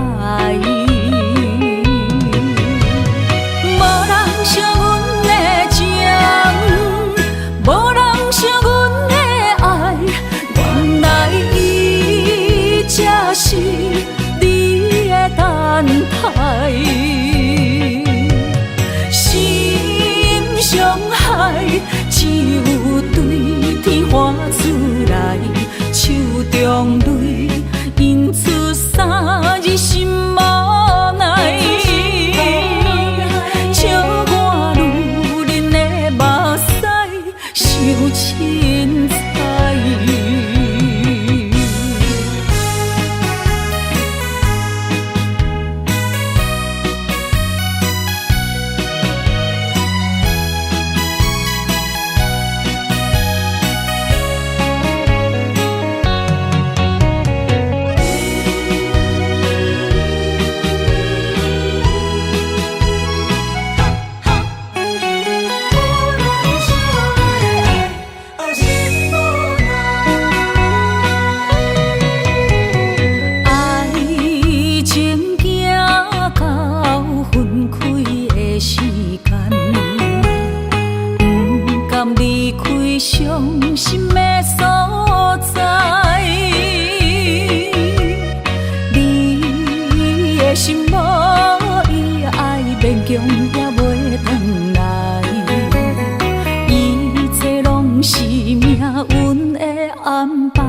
無人惜阮的情，無人惜阮的愛，原來伊才是你的等待。心傷害，只有對天喊出來，手中淚印出三字心無奈。笑我女人的目屎傷凊彩。愛情行到分開的時間，不甘離開傷心的安排。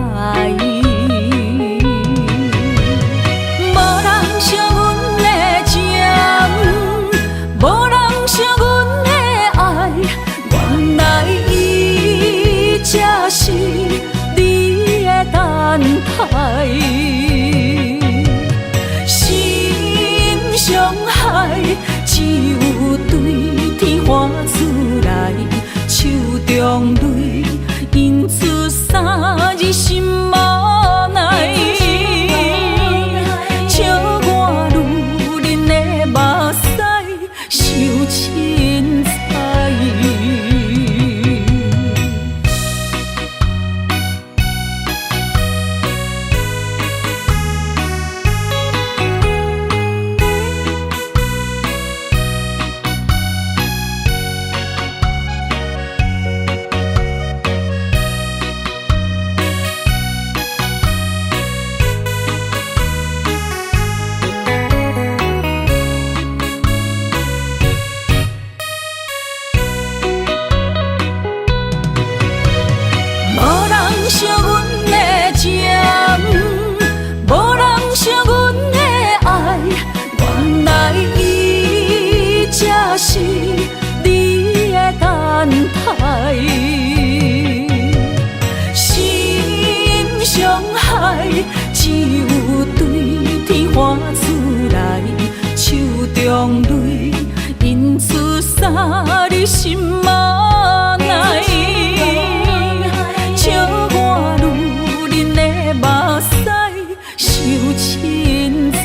無人惜阮的情，無人惜阮的愛，原來伊才是你的等待。心傷害，只有對天喊出來，手中淚印出三字心無奈。笑我女人的目屎傷凊彩。無人惜阮的情，無人惜阮的愛，原來伊才是你的等待。心傷害，只有對天喊出來，手中淚印出三字心無奈。笑我女人的目屎傷凊彩。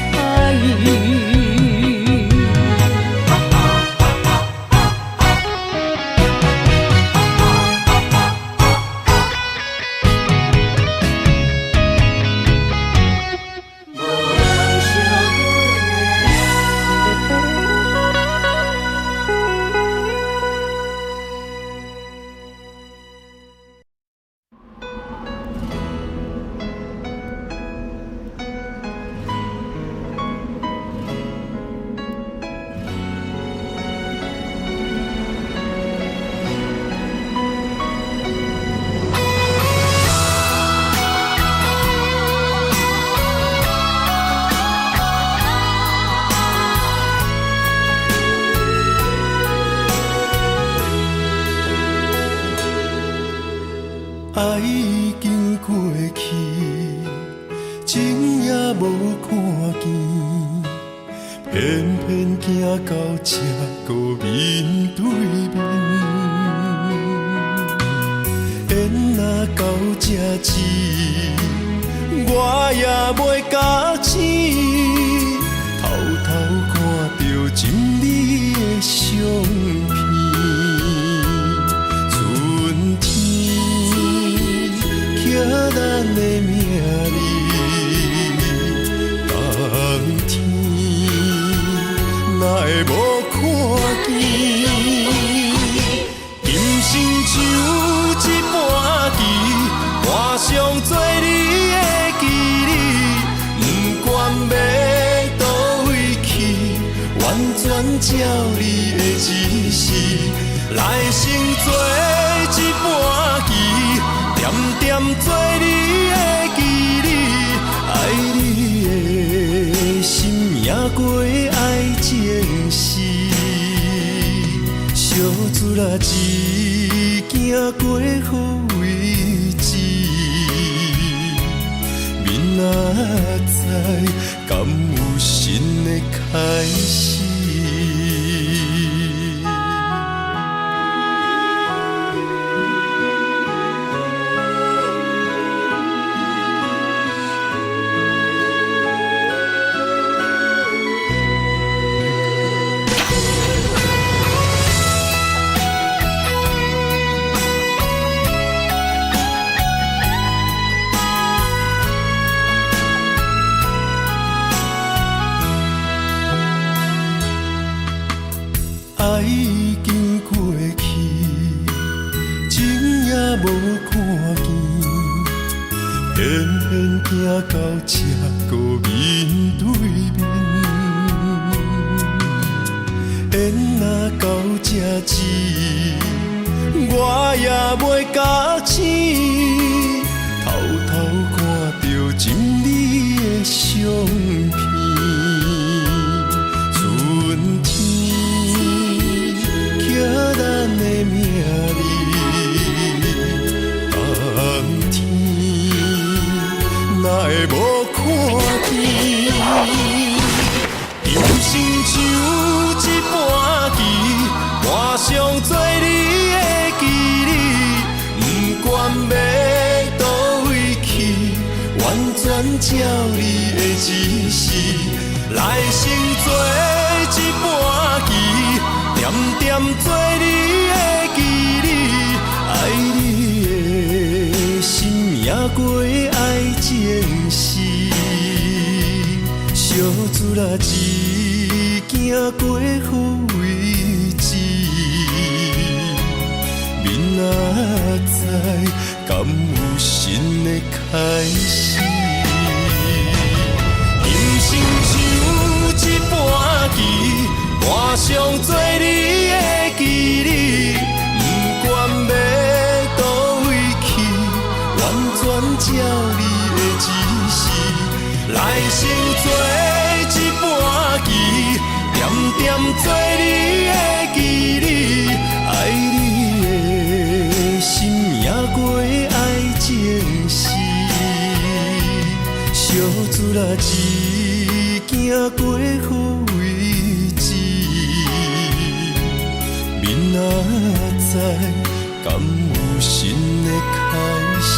愛已經過去，情也無看見，偏偏行到這閣面對面。緣若到這止，我也袂咬舌，偷偷看著真美的相片。春天刻咱的名字，冬天哪會無看見？今生像一盤棋，盤上做你的棋子，不管欲佗位去，完全照你的指示，來生做一盤棋，恬恬做你的棋子，愛你的心贏過愛情時，相撮仔一行過好位置，明仔载敢有新的開始？愛已經過去，情也無看見，偏偏行到這閣面對面。緣若到這止，我也袂咬舌，片。春天刻咱的名字，冬天哪会无看见？人生像一盘棋，盘上做你的记忆，不管欲佗位去，完全照你的指示，来生做一盘棋，点点做你的记忆，爱你的心赢过爱情诗，惜自来一行过予为止，明仔载敢有新的开始？人生像一盘棋，盘上做你的记忆，不管欲佗位去，完全照你的指示，来生做一盘棋，点点做你的记忆，爱你的心赢过爱情诗，惜自来一行过予为止，明仔载敢有新的开始？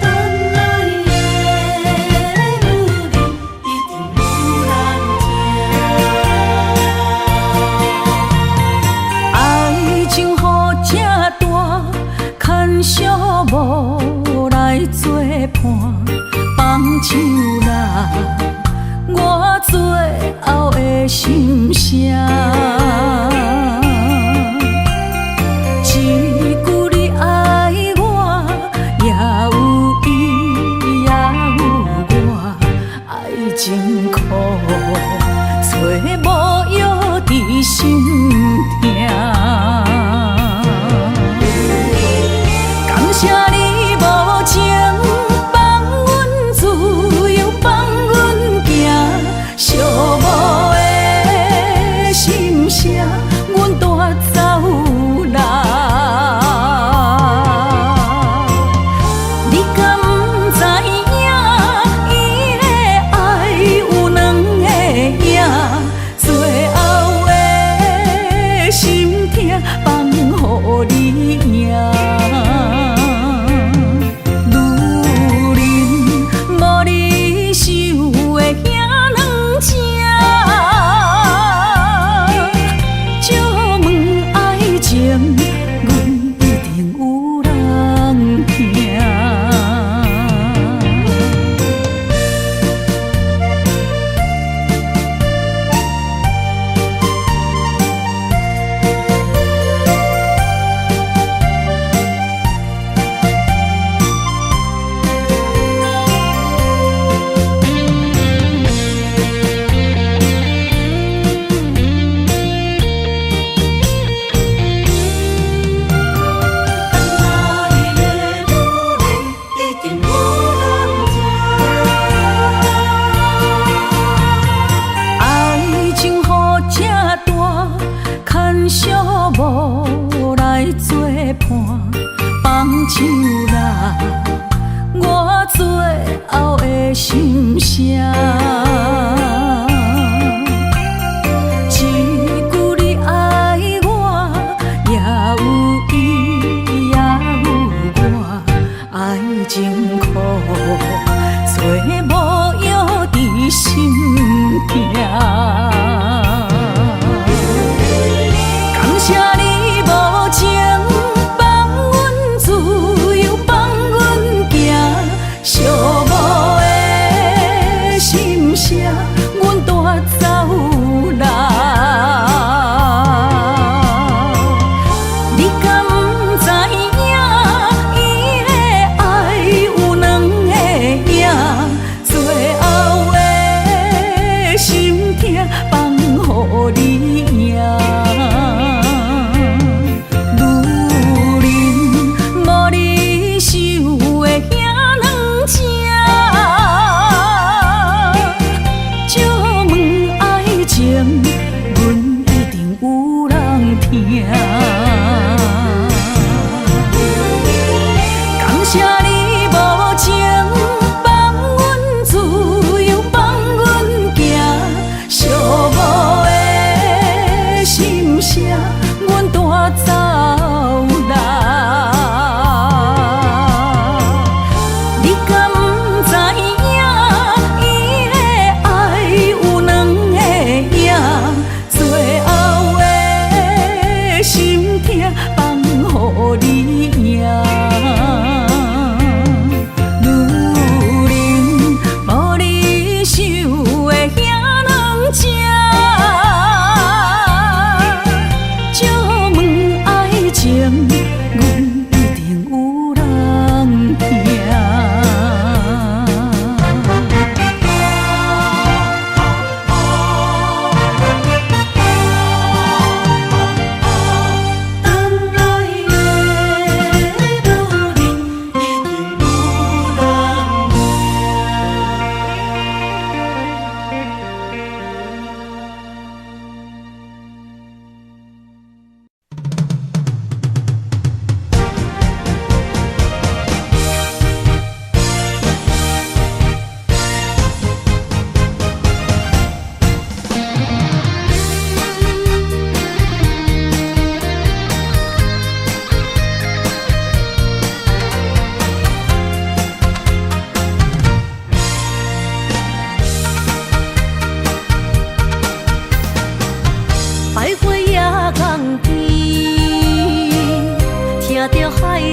等来的女人一定有人疼。爱情雨这大，牵小无来作伴，放手啦，我最后的心声。一句你爱我，也有伊，也有我，爱情苦，找无药治心疼。感谢你无情，放阮自由，放阮行，寂寞的心声，阮带走啦。你敢知影？伊的爱有两个影，最后的心疼放予你赢。女人无你想的遐软情，借问爱情，阮一定有人疼。爱情雨这大，牵小无来作伴，放手啦，我最后的心声。一句你爱我，也有伊，也有我，爱情苦，找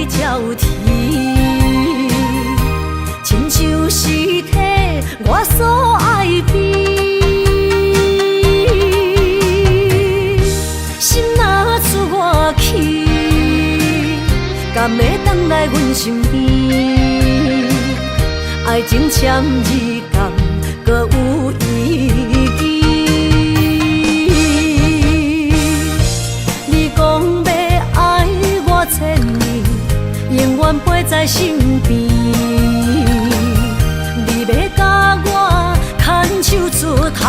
才有甜，親像是替我所愛悲。心若出外去，敢會轉來阮身邊？愛情簽字，敢閣有意義？你講欲愛我千年，永遠陪在身邊。你欲共我牽手出頭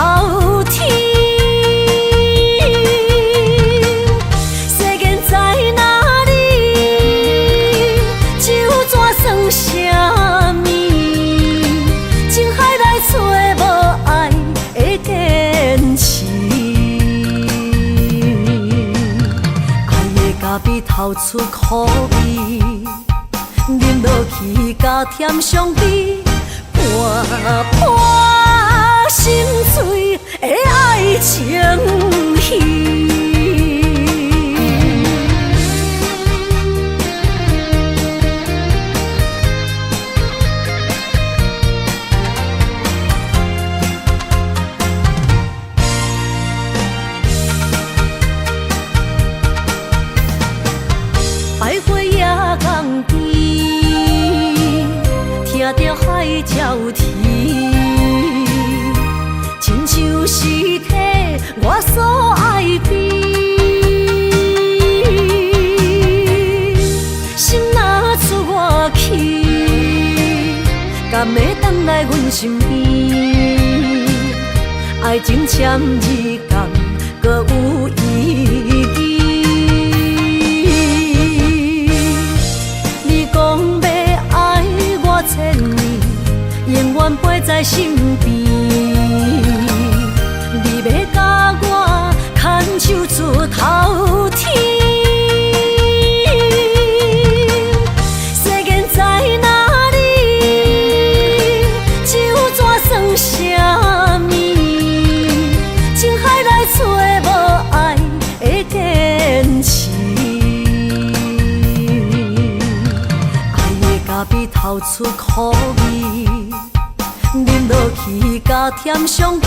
天。世間在哪裡？酒怎算啥物？情海內揣無愛的堅持。愛的咖啡透出苦味，啉落去加添傷悲，半破心碎的愛情戲。百花野江邊，聽著海才有甜，親像是替我所愛悲。心若出外去，敢會轉來阮身邊？愛情簽字，敢閣有意義？你講欲愛我千年，永遠陪在身邊。你欲共我牽手出頭天。世間在哪裡？酒怎算啥物？情海內揣無愛的堅持。愛的咖啡透出苦味，啉落去加添傷悲，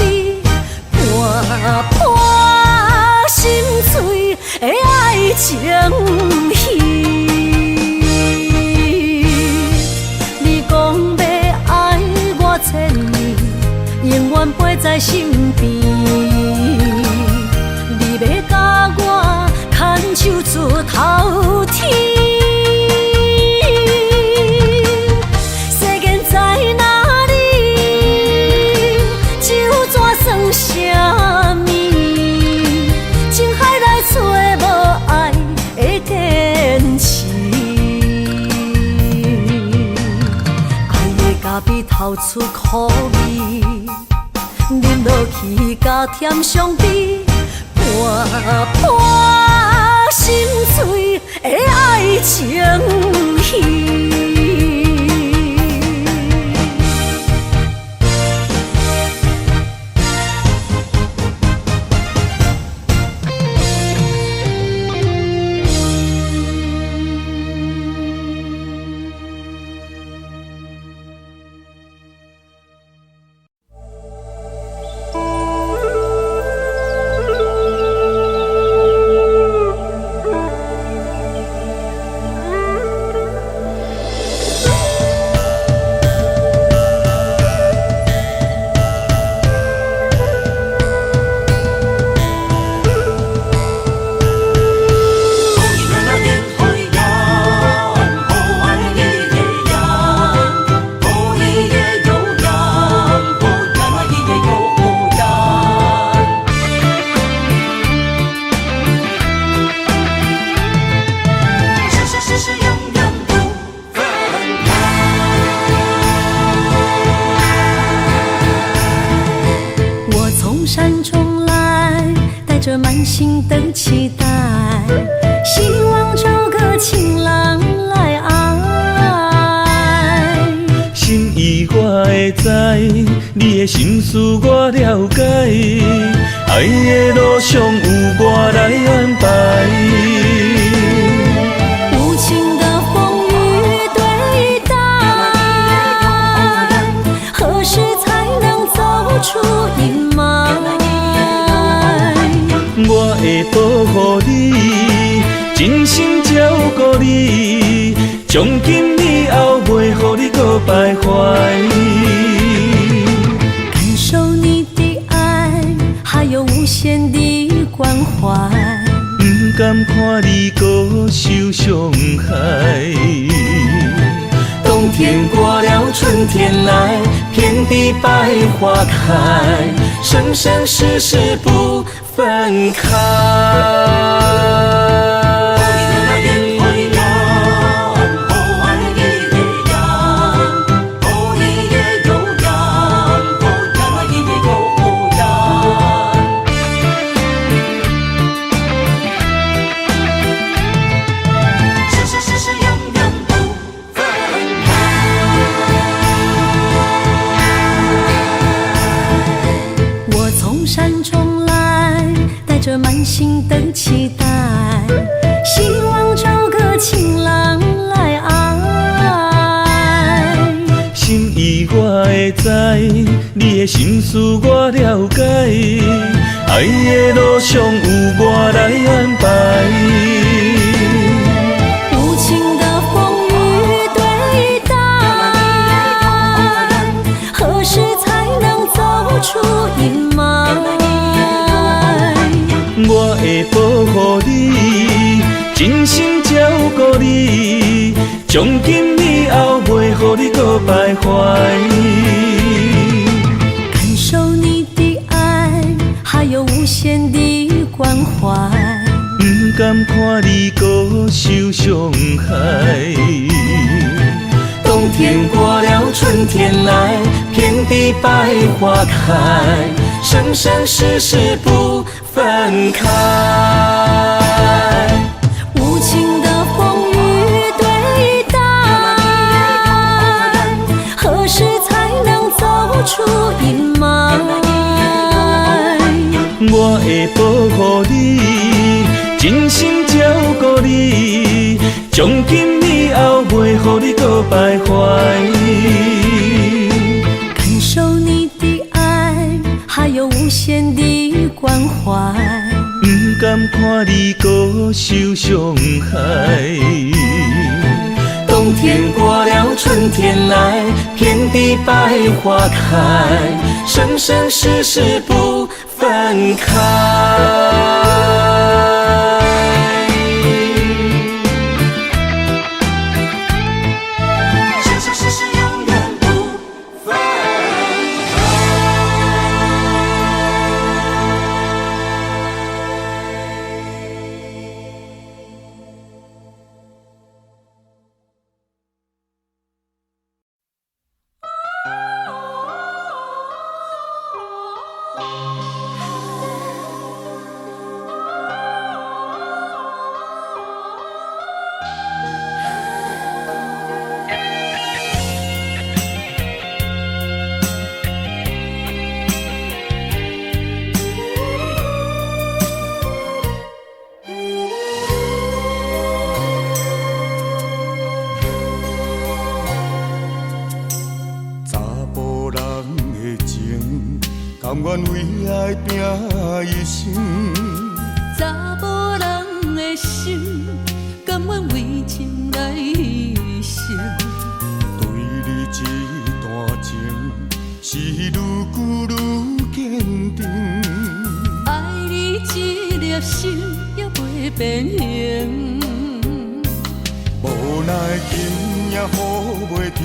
半破心碎的愛情戲。你講欲愛我千年，永遠陪在身邊。你欲共我牽手出頭天。世間在哪裡？酒怎算啥物？情海內揣無愛的堅持。愛的咖啡透出苦味，啉落去加添傷悲，半破心碎的愛情戲。我從山中來，帶著滿心的期待，希望找個情郎來愛。心意我會知，你的心思我了解，愛的路上有我來安排。無情的風從今以後袂予你閣徘徊。感受你的愛，還有無限的關懷。毋甘看你閣受傷害。冬天過了，春天來，遍地百花開，生生世世不分開。我從山中來，帶著滿心的期待，希望找個情郎來愛。心意我會知，你的心思我了解，愛的路上有我來安排。無情的風雨對待，何時才能走出陰霾？我會保護你，真心照顧你，從今以後袂予你閣徘徊。感受你的愛，還有無限的關懷。毋甘看你閣受傷害。冬天過了，春天來，遍地百花開，生生世世不分開。無情的風雨對待，何時才能走出陰霾？我會保護你，真心照顧你，從今以後袂予你閣徘徊。感受你的愛，還有無限的關懷。毋甘看你閣受傷害。冬天過了，春天來，遍地百花開，生生世世不分開。生生世世永遠不分開。查埔人的情，甘願為愛拼一生。查某人的心，甘願為情來犧牲。對你這段情，是愈久愈堅定。愛你這粒心也袂變形。無奈今夜雨袂停，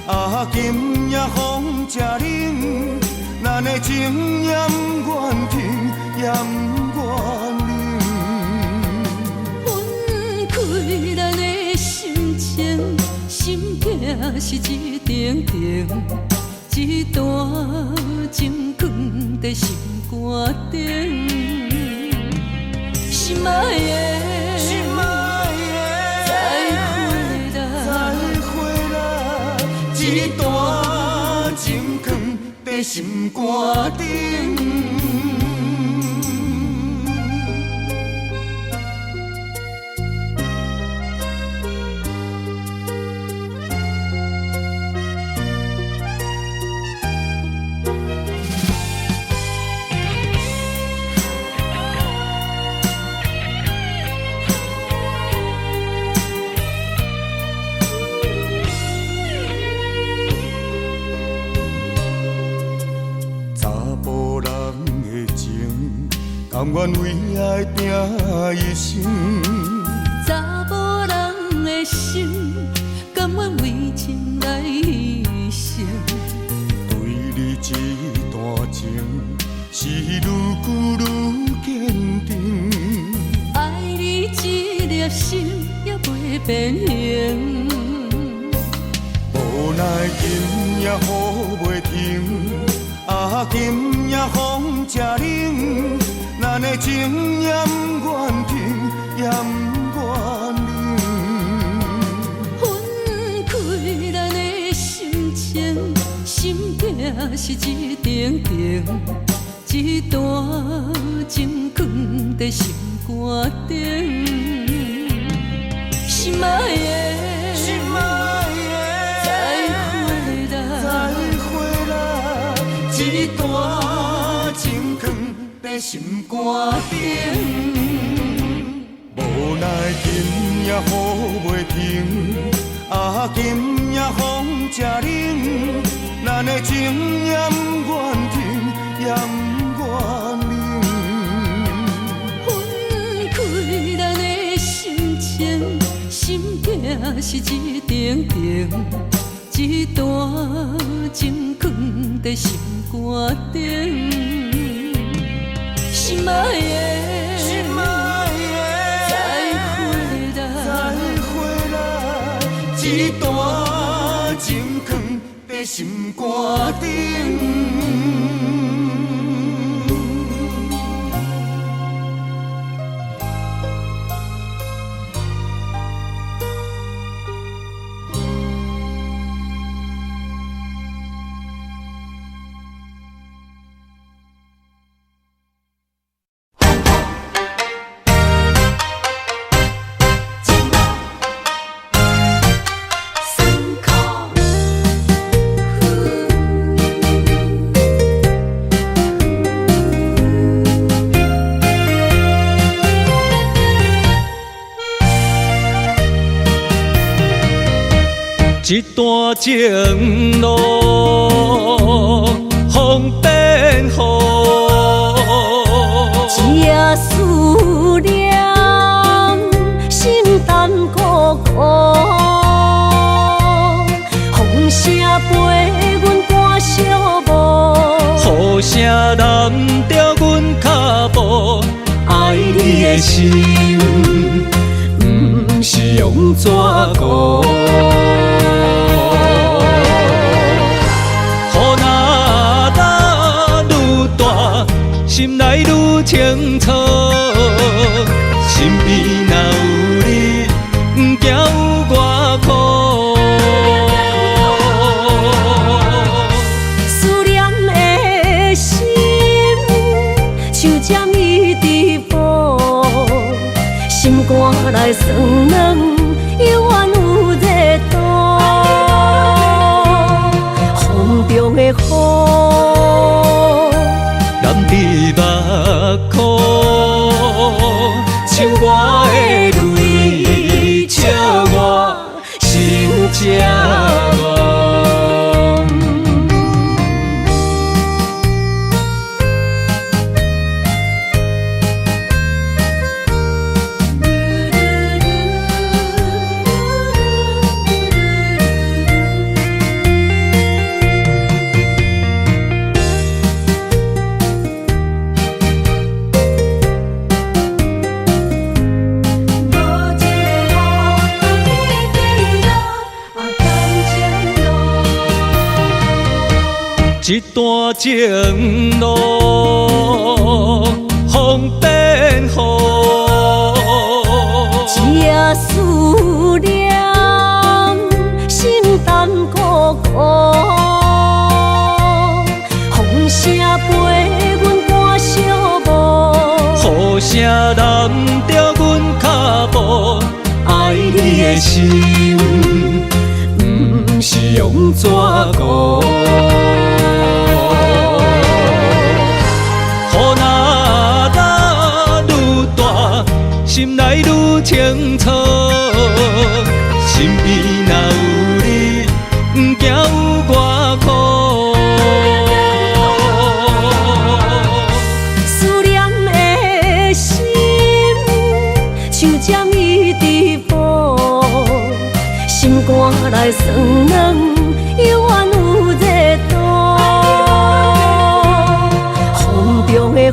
啊，今夜風正冷，咱的情也毋願停，也毋願冷。分開咱的心情，心痛是一定定，這段情囥佇心肝頂，心愛的，心愛的，再會啦，再會啦，這段情囥佇心肝頂。甘願為愛拼一生。查某人的心，甘願為情來犧牲。對你這段情，是愈久愈堅定。愛你這粒心也袂變形。無奈今夜雨袂停，啊今夜風正冷，咱的情也毋願停，也毋願冷。分開咱的心情，心疼是一定定，這段情囥佇心肝頂，心愛的，心愛的，再會啦，再會啦，這段情囥佇心肝頂。無奈今夜雨袂停，啊今夜風正冷，咱的情也毋願停，也毋願冷。分開咱的心情，心疼是一定定，這段情囥佇心肝頂，心愛的，心愛的，再會啦，再會啦，這段情囥佇心肝頂。這段情路風變雨，一夜思念，心淡孤孤。風聲陪阮趕小步，雨聲淋著阮跤步，愛你的心，毋是用紙糊。雨若落愈大，心內愈清楚。身邊若有你，毋驚有偌苦。思念的心，像針一直補，心肝內酸軟，猶原有熱度。風中的雨，淋佇目眶，像我的淚，笑我心這戇。無一个雨通滴滴落，啊感情路。這段情路風變雨，一夜思念，心淡孤孤。風聲陪阮趕小步，雨聲淋著阮跤步，愛你的心，毋是用紙糊。雨若落愈大，心內愈清楚。身邊若有你，毋驚有偌苦。思念的來算軟，猶原有熱度。風中的雨，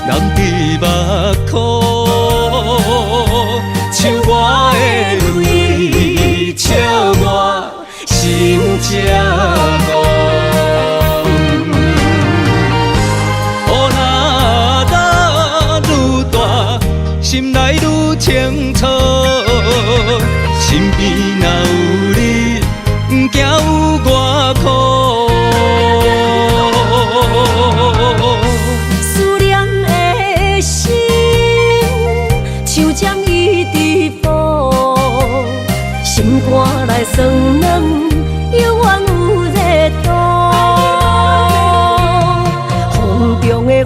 人佇目箍，像我的淚，笑我心這戇。雨若落愈大，心內愈清楚。身邊若有你，毋驚有偌苦。思念的心，像針一直補，心肝內酸軟，猶原有熱度。風中的雨，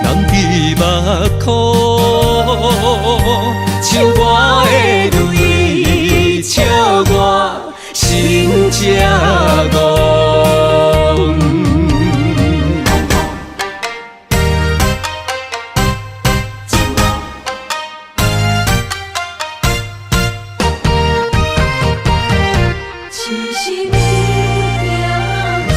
人佇目箍，像我的淚，笑我心這戇。一生有点苦。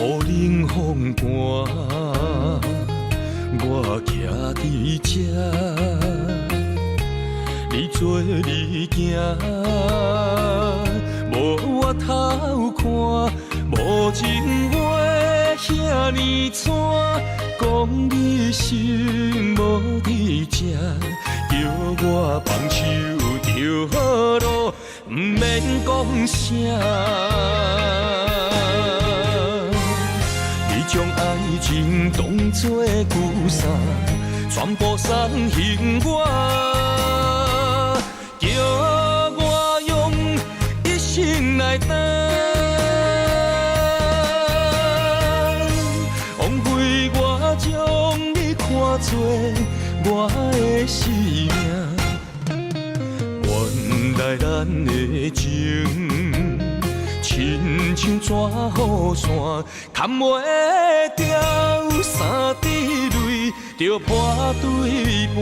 雨冷風寒，我徛佇這，你做你行，無回頭看，無情話遐呢蔡，講你心無佇這，叫我放手就好囉，毋免講啥。你將愛情當作舊衫，全部送予我，叫我用一生來擔。枉費我將你看做我的生命，原來咱的情親像紙雨傘，牽袂牢，三滴淚就破對半。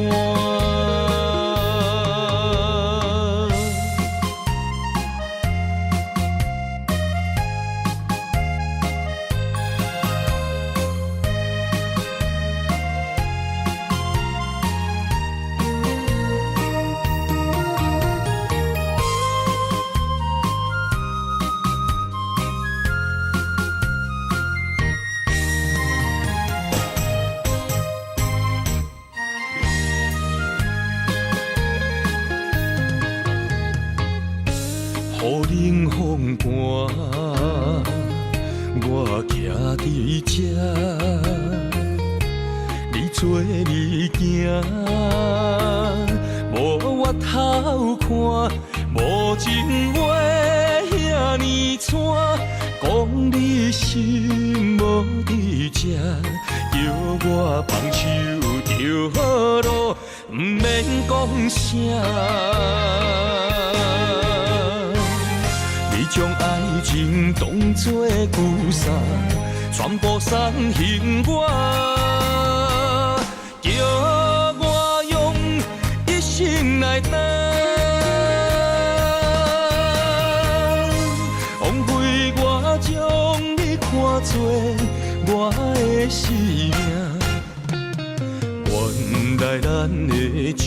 雨冷風寒，我徛佇這，你做你行，無回頭看，無情話遐呢蔡，講你心無佇這，叫我放手就好囉，毋免講啥。你將愛情當作舊衫，全部送予我，叫我用一生來擔。枉費我將你看做我的生命，原來咱的情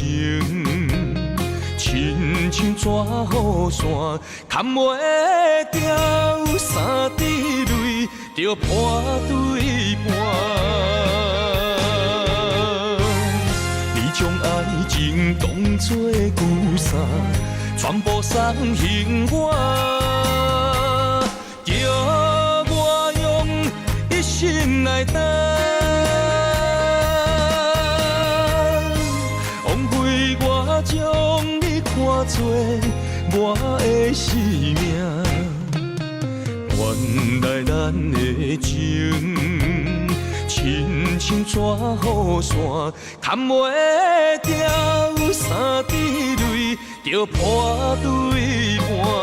親親像紙雨傘，崁袂牢三滴淚就破對半。你將愛情當作舊衫，全部送還我，叫我用一生來等。枉費我將你看做我的生命，原來咱的情，親像紙雨傘，崁袂牢三滴淚就破對半。